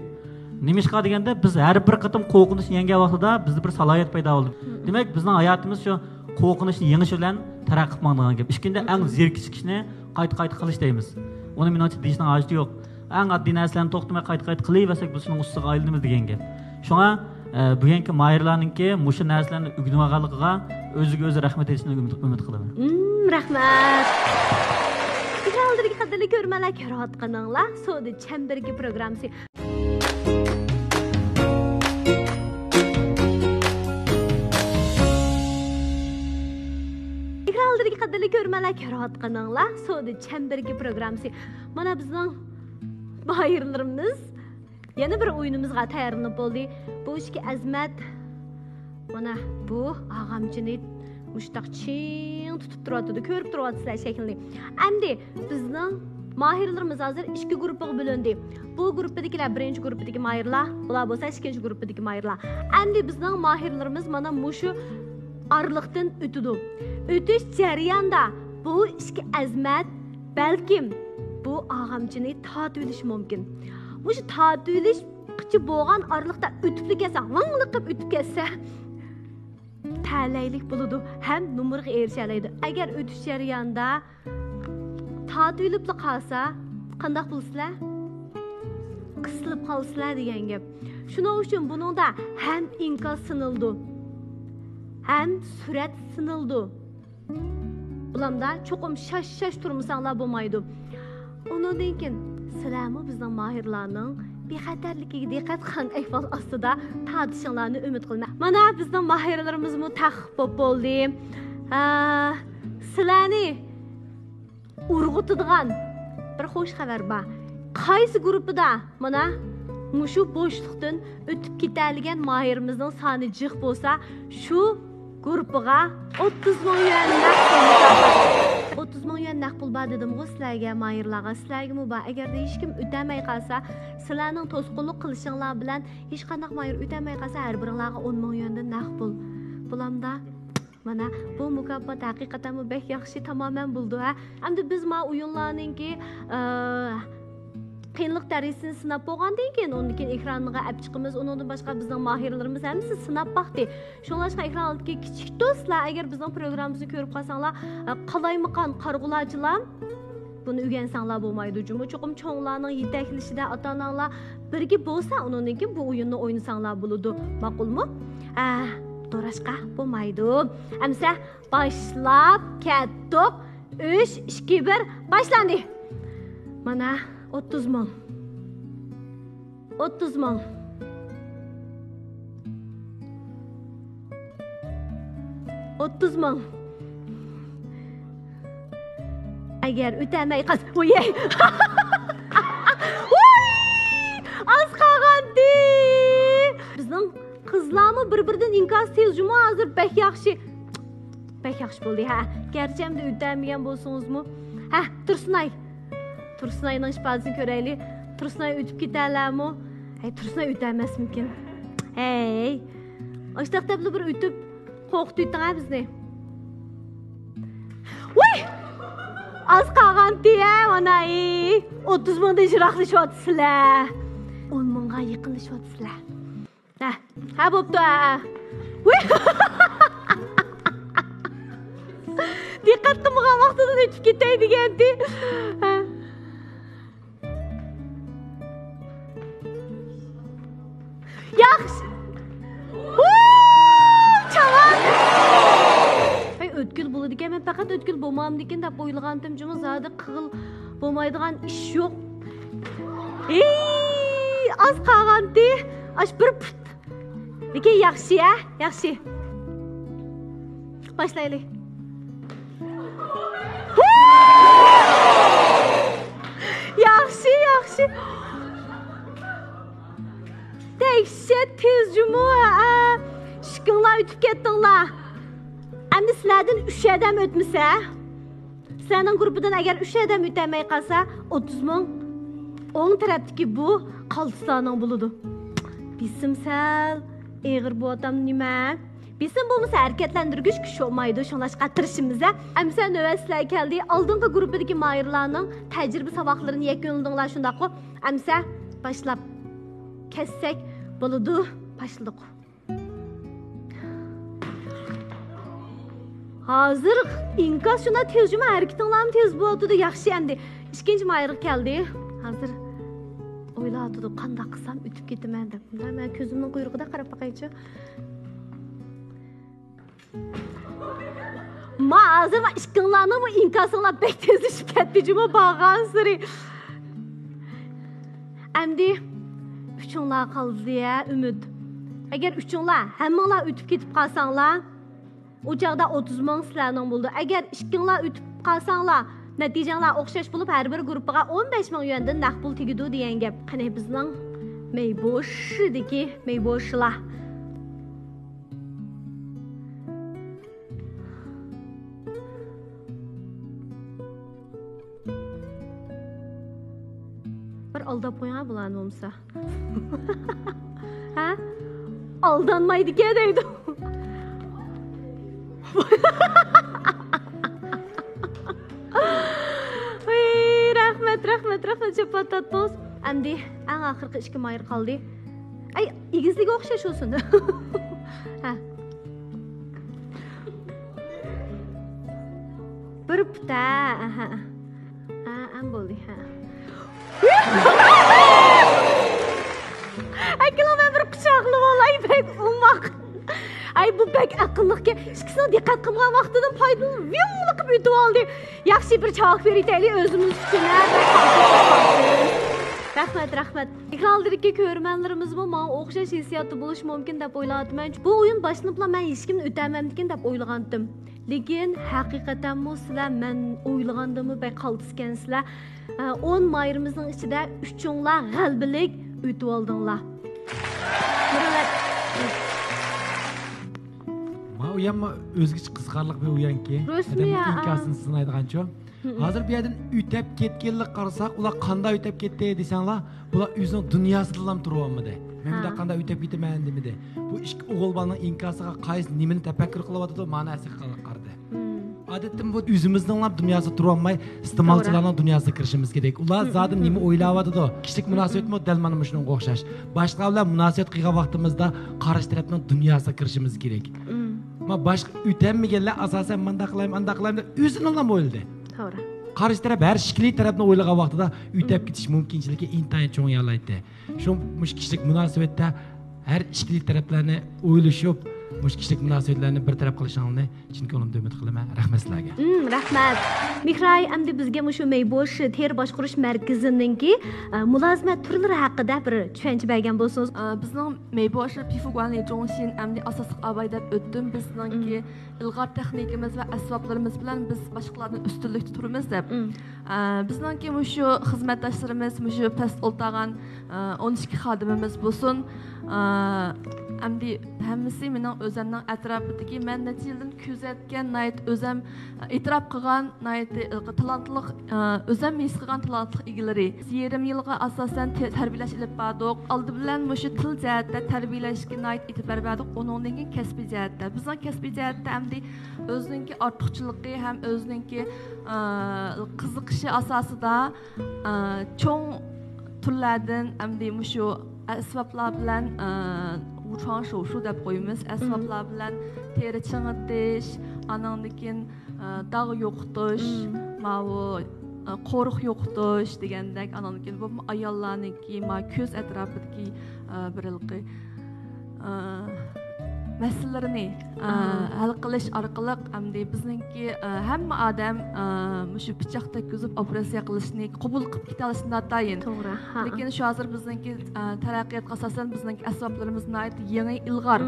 نېمىشقا دېگەندە بىز ھەر بىر قېتىم قورقۇنچنى يەڭگەن ۋاقتىدا بىزدە بىر سالاھىيەت پەيدا بولىدۇ. دېمەك، بىزنىڭ ھاياتىمىز شۇ قورقۇنچنى يېڭىش بىلەن تەرەققىي قىلىپ ماڭىدىغان گەپ. ئىككىنچىدىن، ئەڭ زېرىكىش ئىشنى قايتا، قايتا قىلىش دەيمىز. ئۇنى مېنىڭچە دېيىشنىڭ ھاجىتى يوق. ئەڭ ئاددىي نەرسىلەرنى توختىماي قايتا، قايتا قىلىۋەرسەك، بىز شۇنىڭ ئۇستىسىغا ئايلىنىمىز دېگەن گەپ. شۇڭا، ئە، بۈگۈنكى ماھىرلارنىڭكى مۇشۇ نەرسىلەرنى ئۆگىنىۋالغانلىقىغا ئۆزىگە ئۆزى رەھمەت ئېيتىشىنى ئۈمىد، ئۈمىد قىلىمەن. مم، رەھمەت. ئېكران ئالدىدىكى قەدىرلىك كۆرۈرمەنلەر، كۆرۈۋاتقىنىڭلار سودا چەمبىرىكى پروگراممىسى. ئېكران ئالدىدىكى قەدىرلىك كۆرۈرمەنلەر، كۆرۈۋاتقىنىڭلار سودا چەمبىرىكى پروگراممىسى. مانا بىزنىڭ ماھىرلىرىمىز يەنە بىر ئويۇنىمىزغا تەييارلىنىپ بولدى. بۇ ئىككى ئەزىمەت، مانا بۇ ئاغامچىنى مۇشتاق چىڭ تۇتۇپ تۇرۇۋاتىدۇ. كۆرۈپ تۇرۇۋاتىسىلەر شەكلىنى. ئەمدى بىزنىڭ ماھىرلىرىمىز ھازىر ئىككى گۇرۇپپىغا بۆلۈندى. بۇ گۇرۇپپىدىكىلەر بىرىنچى گۇرۇپپىدىكى ماھىرلار، بۇلار بولسا ئىككىنچى گۇرۇپپىدىكى ماھىرلار. ئەمدى بىزنىڭ ماھىرلىرىمىز مانا مۇشۇ ئارىلىقتىن ئۆتىدۇ. ئۆتۈش جەريانىدا بۇ ئىككى ئەزىمەت بەلكىم بۇ ئاغامچىنى تارتىۋېلىشى مۇمكىن. مۇشۇ تارتىۋېلىشقىچە بولغان ئارىلىقتا ئۆتۈپلا كەتسە، ۋاڭلىقىپ ئۆتۈپ كەتسە، تەلەيلىك بولىدۇ ھەم نومۇرغا ئېرىشەلەيدۇ. ئەگەر ئۆتۈش جەريانىدا تارتىۋېلىپلا قالسا، قانداق بولىسىلەر؟ قىسىلىپ قالىسىلەر دېگەن گەپ. شۇنىڭ ئۈچۈن بۇنىڭدا ھەم ئىنكاس سىنىلىدۇ، ھەم سۈرەت سىنىلىدۇ. بۇلامدا چوقۇم شاش-شاش تۇرمىساڭلار بولمايدۇ. ئۇنىڭدىن كېيىن سىلەرمۇ بىزنىڭ ماھىرلارنىڭ بىخەتەرلىكىگە دىققەت قىلغان ئەھۋال ئاستىدا تارتىشىڭلارنى ئۈمىد قىلىمەن. مانا بىزنىڭ ماھىرلىرىمىزمۇ تەق بولۇپ بولدى. ھە، سىلەرنى ئۇرغۇتىدىغان بىر خوش خەۋەر بار. قايسى گۇرۇپپىدا مانا مۇشۇ بوشلۇقتىن ئۆتۈپ كېتەلىگەن ماھىرىمىزنىڭ سانى جىق بولسا، شۇ گۇرۇپپىغا ئوتتۇز مىڭ يۈەن نەق پۇل مۇكاپات. ئوتتۇز مىڭ يۈەن نەق پۇل بار دېدىمغۇ سىلەرگە، ماھىرلارغا، سىلەرگىمۇ بار. ئەگەردە ھېچكىم ئۆتەلمەي قالسا، سىلەرنىڭ توسقۇنلۇق قىلىشىڭلار بىلەن ھېچقانداق ماھىر ئۆتەلمەي قالسا، ھەر بىرىڭلارغا ئون مىڭ يۈەندىن نەق پۇل. بۇلامدا مانا بۇ مۇكاپات ھەقىقەتەنمۇ بەك ياخشى، تامامەن بولىدۇ ھە. ئەمدى بىز ما ئويۇنلارنىڭكى، ئە، قىيىنلىق دەرىجىسىنى سىناپ بولغاندىن كېيىن، ئۇندىن كېيىن ئېكرانغا ئەپ چىقىمىز. ئۇنىڭدىن باشقا بىزنىڭ ماھىرلىرىمىز ھەممىسى سىناپ باقتى. شۇڭلاشقا ئېكران ئالدىدىكى كىچىك دوستلار، ئەگەر بىزنىڭ پروگراممىمىزنى كۆرۈپ قالساڭلار، ئە، قالايمىقان قارىغۇلارچىلار بۇنى ئۆگەنسەڭلار بولمايدۇ جۇمۇ. چوقۇم چوڭلارنىڭ يېتەكلىشىدە ئاتا-ئاناڭلار بىرگە بولسا، ئۇنىڭدىن كېيىن بۇ ئويۇننى ئوينىساڭلار بولىدۇ. ماقۇلمۇ؟ ئە، دوراشقا بولمايدۇ. ئەمسە باشلاپ كەتتۇق. ئۈچ، ئىككى، بىر، باشلاندى. مانا، ئوتتۇز مىڭ. ئوتتۇز مىڭ. ئوتتۇز مىڭ. ئەگەر ئۆتەلمەي قالسا، ۋوي! ۋوي! ئاز قالغانتى. بىزنىڭ قىزلارمۇ بىر-بىرىدىن ئىنكاس تېز جۇمۇ ھازىر، بەك ياخشى. بەك ياخشى بولدى، ھە. گەرچە ئەمدى ئۆتەلمىگەن بولسىڭىزمۇ. ھە، تۇرسۇنئاي. تۇرسۇنئاينىڭ ئىپادىسىنى كۆرەيلى. تۇرسۇنئاي ئۆتۈپ كېتەلەرمۇ؟ ھەي، تۇرسۇنئاي ئۆتەلمەسمىكىن؟ ھەي. ئاشتاق دەپلا بىر ئۆتۈپ، قورقۇتۇۋېتىڭ ھە بىزنى. ۋاي! ئاز قالغانتى ھە، مانا، ئى. ئوتتۇز مىڭدىن يىراقلىشىۋاتىسىلەر. ئون مىڭغا يېقىنلىشىۋاتىسىلەر. ھە، ھە، بوپتۇ، ھە، ھە. ۋۇي! دىققەت قىلمىغان ۋاقتىدىن ئۆتۈپ كېتەي دېگەنتى. ھە. ياخشى. ۋۇ! چاۋان! ھەي، ئۆتكۈل بولىدىكەن، مەن پەقەت ئۆتكۈل بولمامدىكىن دەپ ئويلىغانتىم، جۇمۇ زادى قىغىل بولمايدىغان ئىش يوق. ھېي، ئاز قالغانتى. ئاش بىر پۇت. لېكىن ياخشى، ھە؟ ياخشى. باشلايلى. ياخشى، ياخشى. دەھشەت تېز جۇمۇ، ھە. ئىككىڭلار ئۆتۈپ كەتتىڭلار. ئەمدى سىلەردىن ئۈچ ئادەم ئۆتمىسە، سىلەرنىڭ گۇرۇپپىدىن ئەگەر ئۈچ ئادەم ئۆتەلمەي قالسا، ئوتتۇز مىڭ ئوڭ تەرەپتىكى بۇ قالتىسلارنىڭ بولىدۇ. بېسىم سەل ئېغىر بولۇۋاتامدۇ نېمە؟ بېسىم بولمىسا ھەرىكەتلەندۈرگۈچ كۈچ بولمايدۇ، شۇڭلاشقا تىرىشىمىز ھە. ئەمسە نۆۋەت سىلەرگە كەلدى. ئالدىنقى گۇرۇپپىدىكى ماھىرلارنىڭ تەجرىبە ساۋاقلىرىنى يەكۈنلىدىڭلار شۇنداققۇ؟ ئەمسە باشلاپ كەتسەك بولىدۇ. باشلىدۇق. ھازىر ئىنكاس شۇنداق تېز جۇمۇ، ھەرىكىتىڭلارمۇ تېز بولۇۋاتىدۇ. ياخشى، ئەمدى ئىككىنچى ماھىرغا كەلدى. ھازىر ئويلاۋاتىدۇ، قانداق قىلسام ئۆتۈپ كېتىمەن دەپ. مۇنداق مەن كۆزۈمنىڭ قۇيرۇقىدا قاراپ باقايچۇ. ما ھازىر ما ئىككىڭلارنىڭمۇ ئىنكاسىڭلار بەك تېزلىشىپ كەتتى جۇمۇ بارغانسېرى. ئەمدى ئۈچۈڭلار قالدى ھە ئۈمىد. ئەگەر ئۈچۈڭلار ھەممىڭلار ئۆتۈپ كېتىپ قالساڭلار، ئۇ چاغدا ئوتتۇز مىڭ سىلەرنىڭ بولىدۇ. ئەگەر ئىككىڭلار ئۆتۈپ قالساڭلار، نەتىجەڭلار ئوخشاش بولۇپ، ھەر بىر گۇرۇپپىغا ئون بەش مىڭ يۈەندىن نەق پۇل تېگىدۇ دېگەن گەپ. قېنى بىزنىڭ مەيبوشىدىكى مەيبوشىلار. بىر ئالداپ قويۇڭ ھە بۇلارنى بولمىسا. ھە؟ ئالدانمايدىكەن دەيدۇ. ۋىي، رەھمەت، رەھمەت، رەھمەت، شاپات تاتماس. ئەمدى ئەڭ ئاخىرقى ئىككى ماھىر قالدى. ئەي، ئېگىزلىكى ئوخشاش بولسۇن. ھە. بىر پۇت، ھە، ھە. ھە، ئەم بولدى، ھە. ئەكىلىڭ مەن بىر بەك ئەقىللىقكەن. ئىككىسىنىڭ دىققەت قىلمىغان ۋاقتىدىن پايدىلىنىپ ۋىڭلىقىپ ئۆتۈۋالدى. ياخشى، بىر چاۋاك بېرىۋېتەيلى ئۆزىمىز ئۈچۈن، ھە؟ رەھمەت، رەھمەت. ئېكرانلىرىدىكى كۆرۈرمەنلىرىمىزمۇ ماڭا ئوخشاش ھېسسىياتتا بولۇشى مۇمكىن دەپ ئويلاۋاتىمەن. بۇ ئويۇن باشلىنىپلا مەن ھېچكىمنى ئۆتەلمەمدىكىن دەپ ئويلىغانتىم. لېكىن ھەقىقەتەنمۇ سىلەر مەن ئويلىغاندىنمۇ بەك قالتىسكەنسىلەر. ئە، ئون ماھىرىمىزنىڭ ئىچىدە ئۈچۈڭلار غەلىبىلىك ئۆتۈۋالدىڭلار. مۇرەۋۋەت. ما ئۇيانما ئۆزگىچە قىزىقارلىق بىر ئۇيانكى. رەسمىي، ئادەمنىڭ ھە، ئىنكاسىنى سىنايدىغانچۇ. ھە. ھازىر بۇ يەردىن ئۆتەپ كەتكەنلىك قارىساق، ئۇلار قانداق ئۆتەپ كەتتى دېسەڭلار، بۇلار ئۆزىنىڭ دۇنياسىدىلا تۇرۇۋالمىدى. مەن ھە. مۇنداق قانداق ئۆتەپ كېتىمەن دېمىدى. بۇ ئىككى ئوغۇل بالىنىڭ ئىنكاسىغا قايسى نېمىنى تەپەككۇر قىلىۋاتىدۇ، مانا ئەسلىگە قارىدى. مم. ئادەتتە بۇ ئۆزىمىزنىڭلا دۇنياسىدا تۇرالماي، ئىستېمالچىلارنىڭ دۇنياسىغا كىرىشىمىز كېرەك. ئۇلار زادى نېمە ئويلاۋاتىدۇ؟ كىشىلىك مۇناسىۋەتمۇ دەل مانا مۇشۇنىڭغا ئوخشاش. باشقىلار بىلەن مۇناسىۋەت قىلغان ۋاقتىمىزدا قارشى تەرەپنىڭ دۇنياسىغا كىرىشىمىز كېرەك. مم. ما باشقا ئۆتەلمىگەنلەر ئاساسەن مانداق قىلايمەن، ئانداق قىلايمەن دەپ ئۆزىنىلا ئويلىدى. توغرا. قارشى تەرەپ ھەر ئىككىلى تەرەپنى ئويلىغان ۋاقتىدا ئۆتەپ كېتىش مۇمكىنچىلىكى ئىنتايىن چوڭ يالايتتى. شۇ مۇشۇ كىشىلىك مۇناسىۋەتتە ھەر ئىككىلى تەرەپلەرنى ئويلىشىپ، مۇشۇ كىشىلىك مۇناسىۋەتلەرنى بىر تەرەپ قىلىشىڭلارنى چىن كۆڭلۈمدىن ئۈمىد قىلىمەن. رەھمەت سىلەرگە. مم، رەھمەت. مېھراي ئەمدى بىزگە مۇشۇ مېيبوش تېرە باشقۇرۇش مەركىزىنىڭكى، ئە، مۇلازىمەت تۈرلىرى ھەققىدە بىر چۈشەنچە بەرگەن بولسىڭىز. ئە، بىزنىڭ مېيبوش پىفۇگۇەنلى جۇڭشىن ئەمدى ئاساسلىق ئاۋاي دەپ ئۆتتۈم. بىزنىڭكى مم. ئىلغار تېخنىكىمىز ۋە ئەسۋابلىرىمىز بىلەن بىز باشقىلاردىن ئۈستۈنلۈكتە تۇرىمىز دەپ. مم. ئە، بىزنىڭكى مۇشۇ خىزمەتداشلىرىمىز، مۇشۇ پەستە ئولتۇرغان، ئە، ئون ئىككى خادىمىمىز بولسۇن، ئە، ئەمدى ھەممىسى مېنىڭ ئۆزەمنىڭ ئەتراپىدىكى، مەن نەچچە يىلدىن كۆزەتكەن، ناھايىتى ئۆزەم ئېتىراپ قىلغان، ناھايىتى تالانتلىق، ئە، ئۆزەم ھېس قىلغان تالانتلىق ئىگىلىرى. بىز يېرىم يىلغا ئاساسەن تە-، تەربىيەلەش ئېلىپ باردۇق. ئالدى بىلەن مۇشۇ تىل جەھەتتە تەربىيەلەشكە ناھايىتى ئېتىبار بەردۇق. ئۇنىڭدىن كېيىن كەسپىي جەھەتتە. بىزنىڭ كەسپىي جەھەتتە ئەمدى ئۆزىنىڭكى ئارتۇقچىلىقى ھەم ئۆزىنىڭكى، ئە، قىزىقىشى ئاساسىدا، ئە، چوڭ تۈرلەردىن ئەمدى مۇشۇ ئەسۋابلار بىلەن، ئە، ۋۇچۇاڭ شوۋشۇ دەپ قويىمىز. ئەسۋابلار بىلەن تېرە چىڭىتىش، ئانىڭدىن كېيىن، ئە، داغ يوقىتىش، ماۋۇ، ئە، قورۇق يوقىتىش دېگەندەك، ئانىڭدىن كېيىن بولۇپمۇ ئاياللارنىڭكى ما كۆز ئەتراپىدىكى، ئە، بىر ھېلىقى، ئە، مەسىلىلىرىنى، ئە، ھەل قىلىش ئارقىلىق ئەمدى بىزنىڭكى، ئە، ھەممە ئادەم، ئە، مۇشۇ پىچاق تەگكۈزۈپ ئوپېراتسىيە قىلىشنى قوبۇل قىلىپ كېتەلىشى ناتايىن. توغرا. ھە. لېكىن شۇ ھازىر بىزنىڭكى، ئە، تەرەققىياتقا ئاساسەن بىزنىڭكى ئەسۋابلىرىمىز ناھايىتى يېڭى، ئىلغار.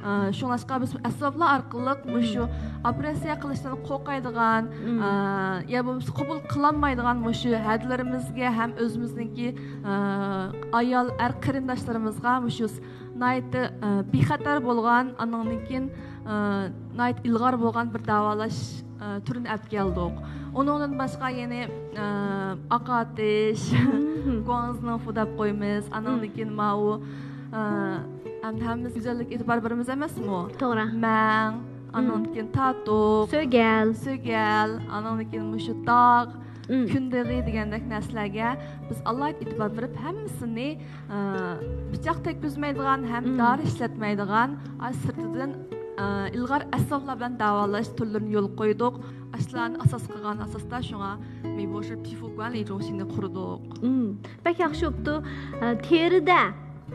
ئە، شۇڭلاشقا بىز ئەسۋابلار ئارقىلىق مۇشۇ ئوپېراتسىيە قىلىشتىن قورقايدىغان، ئە، يا بولمىسا قوبۇل قىلالمايدىغان مۇشۇ ھەدىلىرىمىزگە ھەم ئۆزىمىزنىڭكى، ئە، ئايال، ئەر قېرىنداشلىرىمىزغا مۇشۇ ناھايىتى، ئە، بىخەتەر بولغان، ئانىڭدىن كېيىن، ئە، ناھايىتى ئىلغار بولغان بىر داۋالاش، ئە، تۈرىنى ئەپ كەلدۇق. ئۇنىڭدىن باشقا يەنە، ئە، ئاقارتىش، گۇاڭزىنىڭفۇ دەپ قويىمىز. ئانىڭدىن كېيىن ماۋۇ، ئە، ئەمدى ھەممىمىز گۈزەللىككە ئېتىبار بېرىمىز ئەمەسمۇ؟ توغرا. مەڭ، ئانىڭدىن كېيىن تاتۇق، سۆگەل. سۆگەل، ئانىڭدىن كېيىن مۇشۇ داغ، كۈندېغى دېگەندەك نەرسىلەرگە بىز ئالاھىدە ئېتىبار بېرىپ ھەممىسىنى ئە، پىچاق تەگكۈزمەيدىغان ھەم دارى ئىشلەتمەيدىغان، ئاي سىرتىدىن، ئە، ئىلغار ئەسۋابلار بىلەن داۋالاش تۈرلىرىنى يولغا قويدۇق. ئاشۇلارنى ئاساس قىلغان ئاساستا شۇڭا مېيبوشى پىفۇگۇەن لىجۇڭشىننى قۇردۇق. مم، بەك ياخشى بوپتۇ. ئە، تېرىدە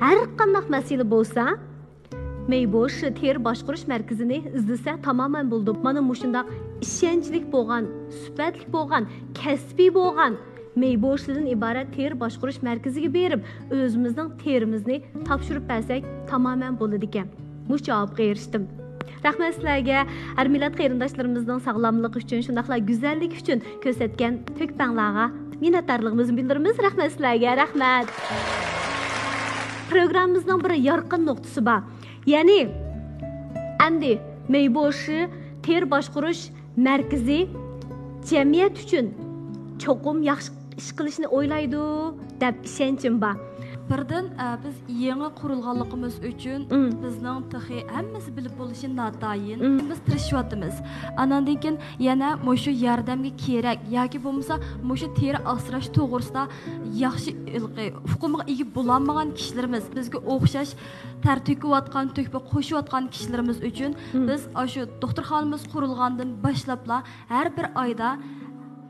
ھەر قانداق مەسىلە بولسا، مېيبوش تېرە باشقۇرۇش مەركىزىنى ئىزدىسە تامامەن بولىدۇ. مانا مۇشۇنداق ئىشەنچلىك بولغان، سۈپەتلىك بولغان، كەسپىي بولغان مېيبوشلىدىن ئىبارەت تېرە باشقۇرۇش مەركىزىگە بېرىپ، ئۆزىمىزنىڭ تېرىمىزنى تاپشۇرۇپ بەرسەك تامامەن بولىدىكەن. مۇشۇ جاۋابقا ئېرىشتىم. رەھمەت سىلەرگە، ھەر مىللەت قېرىنداشلىرىمىزنىڭ ساغلاملىقى ئۈچۈن، شۇنداقلا گۈزەللىكى ئۈچۈن كۆرسەتكەن تۆھپەڭلارغا مىننەتدارلىقىمىزنى بىلدۈرىمىز. رەھمەت سىلەرگە، رەھمەت. پروگراممىمىزنىڭ بىر يارقىن نۇقتىسى بار. يەنى، ئەمدى مېيبوشى تېرە باشقۇرۇش مەركىزى جەمئىيەت ئۈچۈن چوقۇم ياخشى ئىش قىلىشنى ئويلايدۇ دەپ ئىشەنچىم بار. بىردىن، ئە، بىز يېڭى قۇرۇلغانلىقىمىز ئۈچۈن بىزنىڭ تېخى ھەممىسى بىلىپ بولۇشى ناتايىن. بىز تىرىشىۋاتىمىز. ئاناندىن كېيىن يەنە مۇشۇ ياردەمگە كېرەك ياكى بولمىسا مۇشۇ تېرە ئاسراش توغرىسىدا ياخشى ھېلىقى ئۇقۇمغا ئىگە بولالمىغان كىشىلىرىمىز، بىزگە ئوخشاش تەر تۆكۈۋاتقان، تۆھپە قوشۇۋاتقان كىشىلىرىمىز ئۈچۈن بىز ئاشۇ دوختۇرخانىمىز قۇرۇلغاندىن باشلاپلا ھەر بىر ئايدا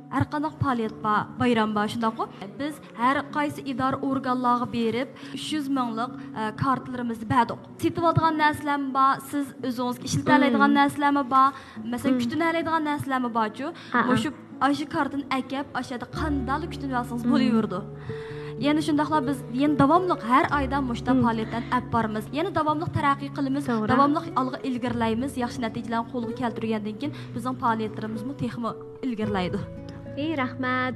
ھەر قانداق پائالىيەت بار، بايرام بار، شۇنداققۇ؟ بىز ھەر قايسى ئىدارە ئورگانلارغا بېرىپ، ئۈچ يۈز مىڭلىق، ئە، كارتىلىرىمىزنى بەردۇق. سېتىۋالىدىغان نەرسىلەرمۇ بار، سىز ئۆزىڭىزگە ئىشلىتەلەيدىغان نەرسىلەرمۇ بار، مەسىلەن، كۈتۈنەلەيدىغان نەرسىلەرمۇ بارچۇ. مۇشۇ ئاشۇ كارتىنى ئەكەپ، ئاشۇ يەردە قانداقلا كۈتۈنۈۋالسىڭىز بولۇۋېرىدۇ. يەنە شۇنداقلا بىز يەنە داۋاملىق ھەر ئايدا مۇشۇنداق پائالىيەتلەرنى ئەپ بارىمىز. يەنە داۋاملىق تەرەققىي قىلىمىز، داۋاملىق ئالغا ئىلگىرىلەيمىز. ياخشى نەتىجىلەرنى قولغا كەلتۈرگەندىن كېيىن بىزنىڭ پائالىيەتلىرىمىزمۇ تېخىمۇ ئىلگىرىلەيدۇ. ئى، رەھمەت.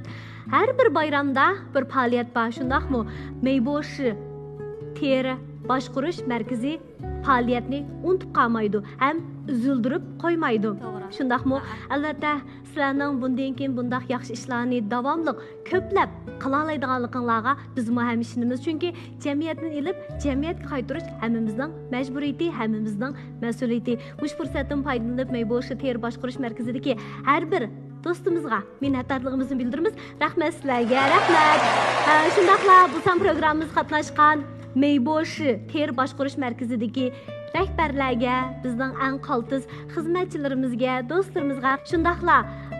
ھەر بىر بايرامدا بىر پائالىيەت بار، شۇنداقمۇ؟ مېيبوشى تېرە باشقۇرۇش مەركىزى پائالىيەتنى ئۇنتۇپ قالمايدۇ ھەم ئۈزۈلدۈرۈپ قويمايدۇ. شۇنداقمۇ؟ ئەلۋەتتە، سىلەرنىڭ بۇندىن كېيىن بۇنداق ياخشى ئىشلارنى داۋاملىق كۆپلەپ قىلالايدىغانلىقىڭلارغا بىزمۇ ھەم ئىشىنىمىز. چۈنكى جەمئىيەتتىن ئېلىپ، جەمئىيەتكە قايتۇرۇش ھەممىمىزنىڭ مەجبۇرىيىتى، ھەممىمىزنىڭ مەسئۇلىيىتى. مۇشۇ پۇرسەتتىن پايدىلىنىپ، مەيبوشى تېرە باشقۇرۇش مەركىزىدىكى ھەر بىر دوستىمىزغا مىننەتدارلىقىمىزنى بىلدۈرىمىز. رەھمەت سىلەرگە، رەھمەت. ھە، شۇنداقلا بۇ سان پروگراممىمىزغا قاتناشقان مېيبوشى تېرە باشقۇرۇش مەركىزىدىكى رەھبەرلەرگە بىزنىڭ ئەڭ قالتىس خىزمەتچىلىرىمىزگە، دوستلىرىمىزغا، شۇنداقلا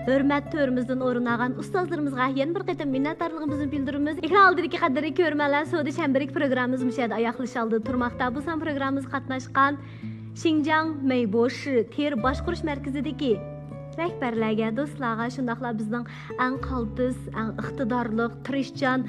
ھۆرمەت تۆرىمىزدىن ئورۇن ئالغان ئۇستازلىرىمىزغا يەنە بىر قېتىم مىننەتدارلىقىمىزنى بىلدۈرىمىز. ئېكران ئالدىدىكى قەدىرلىك كۆرۈرمەنلەر، سودا چەمبىرىكى پروگراممىمىز مۇشۇ يەردە ئاياغلىشالدى تۇرماقتا. بۇ سان پروگراممىمىزغا قاتناشقان شىنجاڭ مەيبوشى تېرە باشقۇرۇش مەركىزىدىكى رەھبەرلەرگە، دوستلارغا، شۇنداقلا بىزنىڭ ئەڭ قالتىس، ئەڭ ئىقتىدارلىق، تىرىشچان،